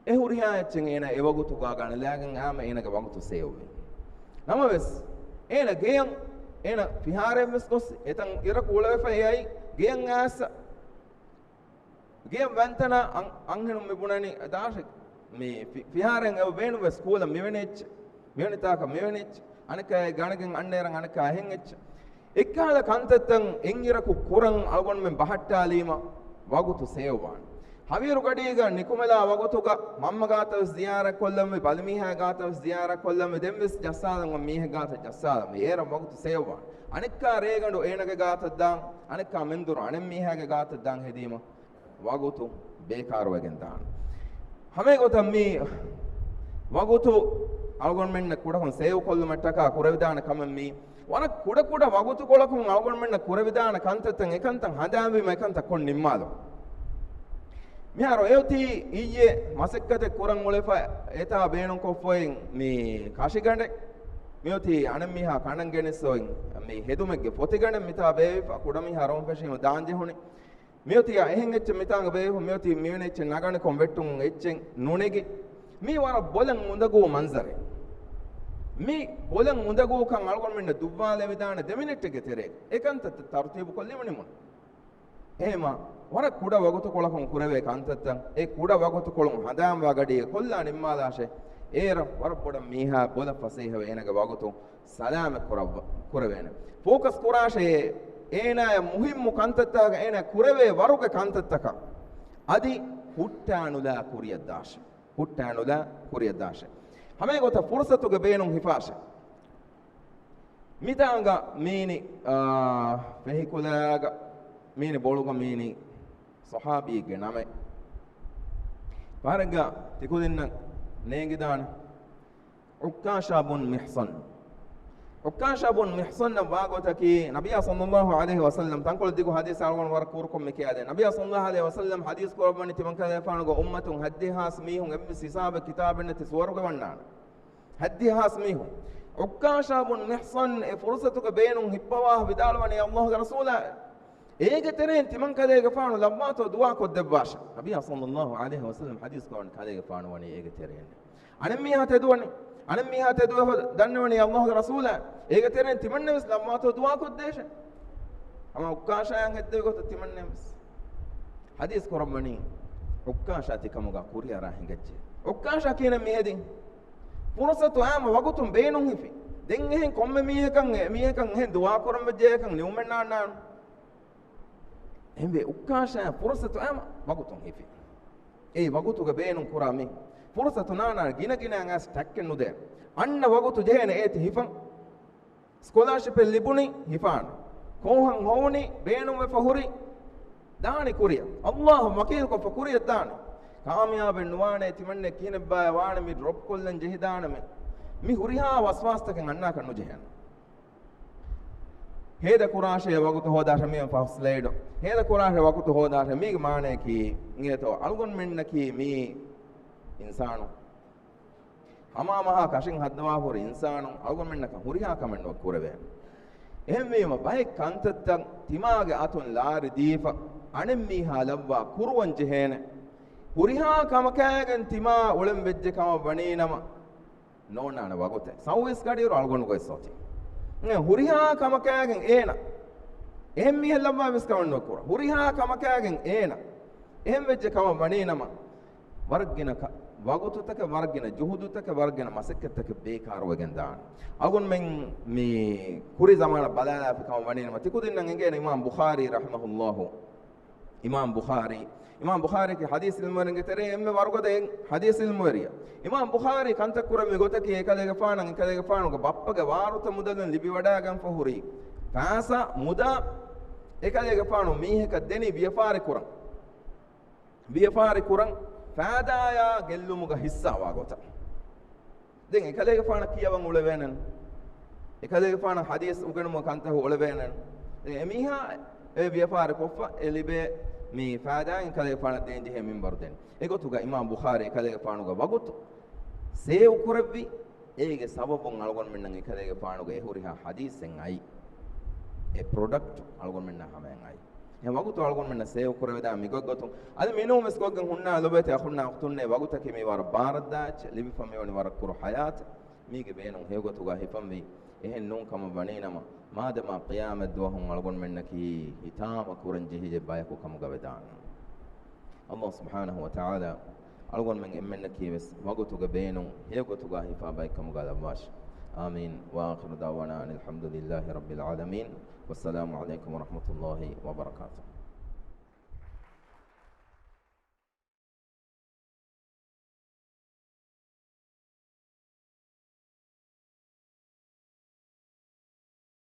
އެ ހުރިހާ އެއްޗެއް އޭނަ އެ ވަގުތުގަ ގަނެލާގެން އާމެ އޭނަގެ ވަގުތު ސޭވްވޭ. ނަމަވެސް، އޭނަ ގެޔަށް، އޭނަ ފިހާރައެއްވެސް ގޮސް، އެތަން އިރަކު އުޅެވިފަ އެ އައި ގެޔަށް އައިސް، ގެޔަށް ވަންތަނާ އަން-، އަންހެނުން މި ބުނަނީ ދާށެ، މި ފި-، ފިހާރައިން އެބަ ބޭނުންވެސް ސްކޫލަށް މިވެނި އެއްޗެއް، މިވެނިތާކަށް މިވެނި އެއްޗެއް، އަނެއްކާ އެ ގަނެގެން އަންނައިރަށް އަނެއްކާ އެހެން އެއްޗެއް. އެއްކަހަލަ ކަންތައްތައް އެއްއިރަކު ކުރަން އަޅުގަނޑުމެން ބަހައްޓާލީމަ ވަގުތު ސޭވްވާނެ. ހަވީރު ގަޑީގަ ނިކުމެލާ ވަގުތުގަ މަންމަ ގާތަވެސް ޒިޔާރަތް ކޮށްލަންވީ، ބަލިމީހާ ގާތަވެސް ޒިޔާރަތް ކޮށްލަންވީ، ދެންވެސް ޖައްސާލަން އޮތް މީހެއް ގާތަށް ޖައްސާލަންވީ. އޭރަށް ވަގުތު ސޭވްވާނެ. އަނެއްކާ ރޭގަނޑު އޭނަގެ ގާތަށް ދާން، އަނެއްކާ މެންދުރު އަނެއް މީހާގެ ގާތަށް ދާން ހެދީމަ ވަގުތު ބޭކާރުވެގެން ދާނެ. ހަމައެގޮތަށް މީ ވަގުތު އަޅުގަނޑުމެންނަށް ކުޑަކޮށް ސޭވް ކޮށްލުމަށްޓަކާ ކުރެވިދާނެ ކަމެއް މީ. ވަރަށް ކުޑަކުޑަ ވަގުތުކޮޅަކުން އަޅުގަނޑުމެންނަށް ކުރެވިދާނެ ކަންތައްތައް އެކަންތައް ހަނދާންވީމަ އެކަންތައް ކޮށް ނިންމާލުން. މިހާރު އެއޮތީ އިއްޔެ މަސައްކަތެއް ކުރަން އުޅެފަ އެތާ ބޭނުންކޮށްފައި މި ކަށިގަނޑެއް. މިއޮތީ އަނެއްމީހާ ކަނޑަން ގެނެސް އޮތް މި ހެދުމެއްގެ ފޮތިގަނޑެއް މިތާ ބޭވިފަ ކުޑަމީހާ ރޯން ފެށީމަ ދާން ޖެހުނީ. މިއޮތީ އެހެން އެއްޗެއް މިތާނގަ ބޭފު، މިއޮތީ މިވެނި އެއްޗެއް ނަގަނެ ކޮން ވެއްޓުން އެއްޗެއް ނުނެގި. މީ ވަރަށް ބޮލަށް އުނދަގޫ މަންޒަރެއް. މި ބޮލަށް އުނދަގޫކަން އަޅުގަނޑުމެންނަށް ދުއްވާލެވިދާނެ ދެމިނެޓެއްގެ ތެރޭގަ. އެކަންތައްތައް ތަރުތީބުކޮށްލެވުނީމުން. އެހެމަ ވަރަށް ކުޑަ ވަގުތުކޮޅަކުން ކުރެވޭ ކަންތައްތައް، އެ ކުޑަ ވަގުތުކޮޅުން ހަނދާންވާ ގަޑީގަ ކޮށްލާ ނިންމާލާށޭ. އޭރަށް ވަރަށް ބޮޑަށް މީހާ ބޮލަށް ފަސޭހަވެ އޭނަގެ ވަގުތު ސަލާމަތް ކުރައްވަ-، ކުރެވޭނެ. ފޯކަސް ކުރާށޭ، އޭނާޔަށް މުހިއްމު ކަންތައްތަކަށް، އޭނާ ކުރެވޭ ވަރުގެ ކަންތައްތަކަށް އަދި ހުއްޓާނުލާ ކުރިއަށްދާށޭ. ހުއްޓާނުލާ ކުރިއަށްދާށޭ. ހަމައެގޮތަށް ފުރުސަތުގެ ބޭނުން ހިފާށޭ. މިތާނގަ މީނި، އާ، ފެހިކުލައިގަ މީނި ބޮޅުގަ މީނި ޞަޙާބީގެ ނަމެއް. ފަހަރެއްގަ ތިކުދިންނަށް ނޭނގިދާނެ. ޢުއްކާޝާ ބުން މިޙްޞަން. ޢުއްކާޝާ ބުން މިޙްޞަންއަށް ވާގޮތަކީ، ނަބިއްޔާ ޞައްލައްލާހު ޢަލައިހި ވަސައްލަމް ތަންކޮޅެއް ދިގު ޙަދީޘް އަޅުގަނޑު ވަރަށް ކޫރުކޮށް މި ކިޔާދޭ. ނަބިއްޔާ ޞައްލައްލާހު ޢަލައިހި ވަސައްލަމް ޙަދީޘް ކުރައްވަނީ ތިމަން ކަލޭފާނުގެ އުއްމަތުން ހަތްދިހާސް މީހުން އެއްވެސް ހިސާބެއް ކިތާބެއް ނެތި ސުވަރުގެ ވަންނާނެ. ހަތްދިހާސް މީހުން. ޢުއްކާޝާ ބުން މިޙްޞަން އެ ފުރުޞަތުގެ ބޭނުން ހިއްޕަވާ ވިދާޅުވަނީ ﷲގެ ރަސޫލާ، އޭގެ ތެރެއިން ތިމަން ކަލޭގެފާނު ލައްވާތޯ ދުޢާ ކޮށްދެއްވާށޭ. ނަބިއްޔާ ޞައްލައްލާހު ޢަލައިހި ވަސައްލަމް ޙަދީޘް ކުރައްވަނީ ކަލޭގެފާނު ވަނީ އޭގެ ތެރެއިން. އަނެއްމީހާ ތެދުވަނީ، އަނެއްމީހާ ތެދުވެފަ ދަންނަވަނީ ﷲގެ ރަސޫލާ، އޭގެ ތެރެއިން ތިމަންނަވެސް ލައްވާތޯ ދުޢާ ކޮށްދޭށޭ. ހަމަ ޢުއްކާޝާއަށް ހެއްދެވި ގޮތަށް ތިމަންނަވެސް. ޙަދީޘް ކުރައްވަނީ، ޢުއްކާޝާ ތިކަމުގަ ކުރިއަރާ ހިނގައްޖެ. ޢުއްކާޝާ ކިހިނެއް މިހެދީ؟ ފުރުޞަތު އައިމަ ވަގުތުން ބޭނުން ހިފި. ދެން އެހެން ކޮންމެ މީހަކަށް، އެ މީހަކަށް އެހެން ދުޢާ ކުރަން ވެއްޖެ އޭކަން ނިމުމެއް ނާންނާނު. އެހެންވެ ޢުއްކާޝާ ފުރުޞަތު އައިމަ ވަގުތުން ހިފި. އެ ވަގުތުގަ ބޭނުން ކުރާ މީ ފުރުޞަތު ނާންނާނެ ގިނަ ގިނައިން އައިސް ޓައްކެއް ނުދޭ. އަންނަ ވަގުތު ޖެހޭނެ އޭތި ހިފަން. ސްކޮލާޝިޕެއް ލިބުނީ ހިފާނެ. ކޯހަން ހޮވުނީ ބޭނުންވެފަ ހުރީ ދާނީ ކުރިއަށް. ﷲ އަށް ވަކީލުކޮށްފަ ކުރިއަށް ދާނީ. ކާމިޔާބެއް ނުވާނޭ ތިމަންނެ ކިހިނެއްބާއޭ ވާނެ މި ޑްރޮޕް ކޮށްލަން ޖެހިދާނަމޭ. މި ހުރިހާ ވަސްވާސްތަކެއް އަންނާކަށް ނުޖެހޭނެ. ހޭދަ ކުރާށޭ ވަގުތު ހޯދާށޭ މި ފަހު ސްލައިޑު. ހޭދަ ކުރާށޭ ވަގުތު ހޯދާށޭ މީގެ މާނަޔަކީ އިނގޭތޯ އަޅުގަނޑުމެންނަކީ މީ އިންސާނު. ހަމާމަހާ ކަށިން ހައްދަވާ ހުރި އިންސާނު އަޅުގަނޑުމެންނަކަށް ހުރިހާ ކަމެއް ނުކުރެވޭނެ. އެހެންވީމަ ބައެއް ކަންތައްތައް ތިމާގެ އަތުން ލާރި ދީފަ އަނެއްމީހާ ލައްވާ ކުރުވަން ޖެހޭނެ. ހުރިހާ ކަމަކާގެން ތިމާ އުޅެން ވެއްޖެ ކަމަށް ވަނީ ނަމަ، ނޯންނާނެ ވަގުތެއް. ސައުވީސް ގަޑިއިރު އަޅުގަނޑުގެ ސޮތި. އެ ހުރިހާ ކަމަކާގެން އޭނަ. އެހެން މީހެއް ލައްވާ ވެސް ކަމެއް ނުކުރާ. ހުރިހާ ކަމަކާގެން އޭނަ. އެހެން ވެއްޖެ ކަމަށް ވަނީ ނަމަ، ވަރަށް ގިނަ ކަ-، ވަގުތުތަކެއް، ވަރަށް ގިނަ ޖުހުދުތަކެއް، ވަރަށް ގިނަ މަސައްކަތްތަކެއް ބޭކާރުވެގެން ދާނެ. އަޅުގަނޑުމެން މި ކުރި ޒަމާނަށް ބަލާލާފި ކަމަށް ވަނީ ނަމަ، ތިކުދިންނަށް އެނގޭނެ އިމާމް ބުޚާރީ ރަޙިމަހުﷲ. އިމާމް ބުޚާރީ، އިމާމް ބުޚާރީ ކި ޙަދީޘް ޢިލްމުވެރިންގެ ތެރޭ އެންމެ ވަރުގަދަ ޙަދީޘް ޢިލްމުވެރިޔާ. އިމާމް ބުޚާރީ ކަންތައް ކުރަން މި ގޮތަކީ، އެކަލޭގެފާނަށް، އެކަލޭގެފާނުގެ ބައްޕަގެ ވާރުތަ މުދަލުން ލިބިވަޑައިގެންފަ ހުރި ފައިސާ މުދާ އެކަލޭގެފާނު މީހަކަށް ދެނީ ވިޔަފާރި ކުރަން. ވިޔަފާރި ކުރަން ފައިދާޔާ ގެއްލުމުގަ ހިއްސާވާ ގޮތަށް. ދެން އެކަލޭގެފާނަށް ކިޔަވަން އުޅެވޭނެން. އެކަލޭގެފާނަށް ޙަދީޘް އުގެނުމުގެ ކަންތައް އުޅެވޭނެން. ދެން އެމީހާ އެ ވިޔަފާރި ކޮށްފަ އެ ލިބޭ މި ފައިދާއިން އެކަލޭގެފާނަށް ދޭން ޖެހޭ މިންވަރު ދެން. އެގޮތުގަ އިމާމް ބުޚާރީ އެކަލޭގެފާނުގެ ވަގުތު ސޭވް ކުރެއްވި. އޭގެ ސަބަބުން އަޅުގަނޑުމެންނަށް އެކަލޭގެފާނުގެ އެ ހުރިހާ ޙަދީޘެއް އައި. އެ ޕްރޮޑަކްޓް އަޅުގަނޑުމެންނާ ހަމަޔަށް އައި. އެ ވަގުތު އަޅުގަނޑުމެންނަށް ސޭވް ކުރެވިދާނެ މިގޮތްގޮތުން. އަދި މިނޫންވެސް ގޮތްގޮތުން ހުންނާ ލޮބުވެތި އަޚުންނާ އުޚްތުންނޭ، ވަގުތަކީ މީ ވަރަށް ބާރަށްދާ އެއްޗެއް، ލިބިފަ މިވަނީ ވަރަށް ކުރު ޙަޔާތެއް. މީގެ ބޭނުން ހެޔޮގޮތުގަ ހިފަންވީ. އެހެން ނޫން ކަމަށް ވަނީނަމަ، މާދަމާ ޤިޔާމަތް ދުވަހުން އަޅުގަނޑުމެންނަކީ ހިތާމަ ކުރަން ޖެހިއްޖެ ބަޔަކު ކަމުގަ ވެދާނެ. ﷲ ސުބްޙާނަހޫ ވަތަޢާލާ އަޅުގަނޑުމެން އެންމެންނަކީވެސް ވަގުތުގެ ބޭނުން ހެޔޮގޮތުގަ ހިފާ ބައެއްކަމުގަ ލައްވާށި. އާމީން. وآخر دعوانا أن الحمد لله رب العالمين. والسلام عليكم ورحمة الله وبركاته.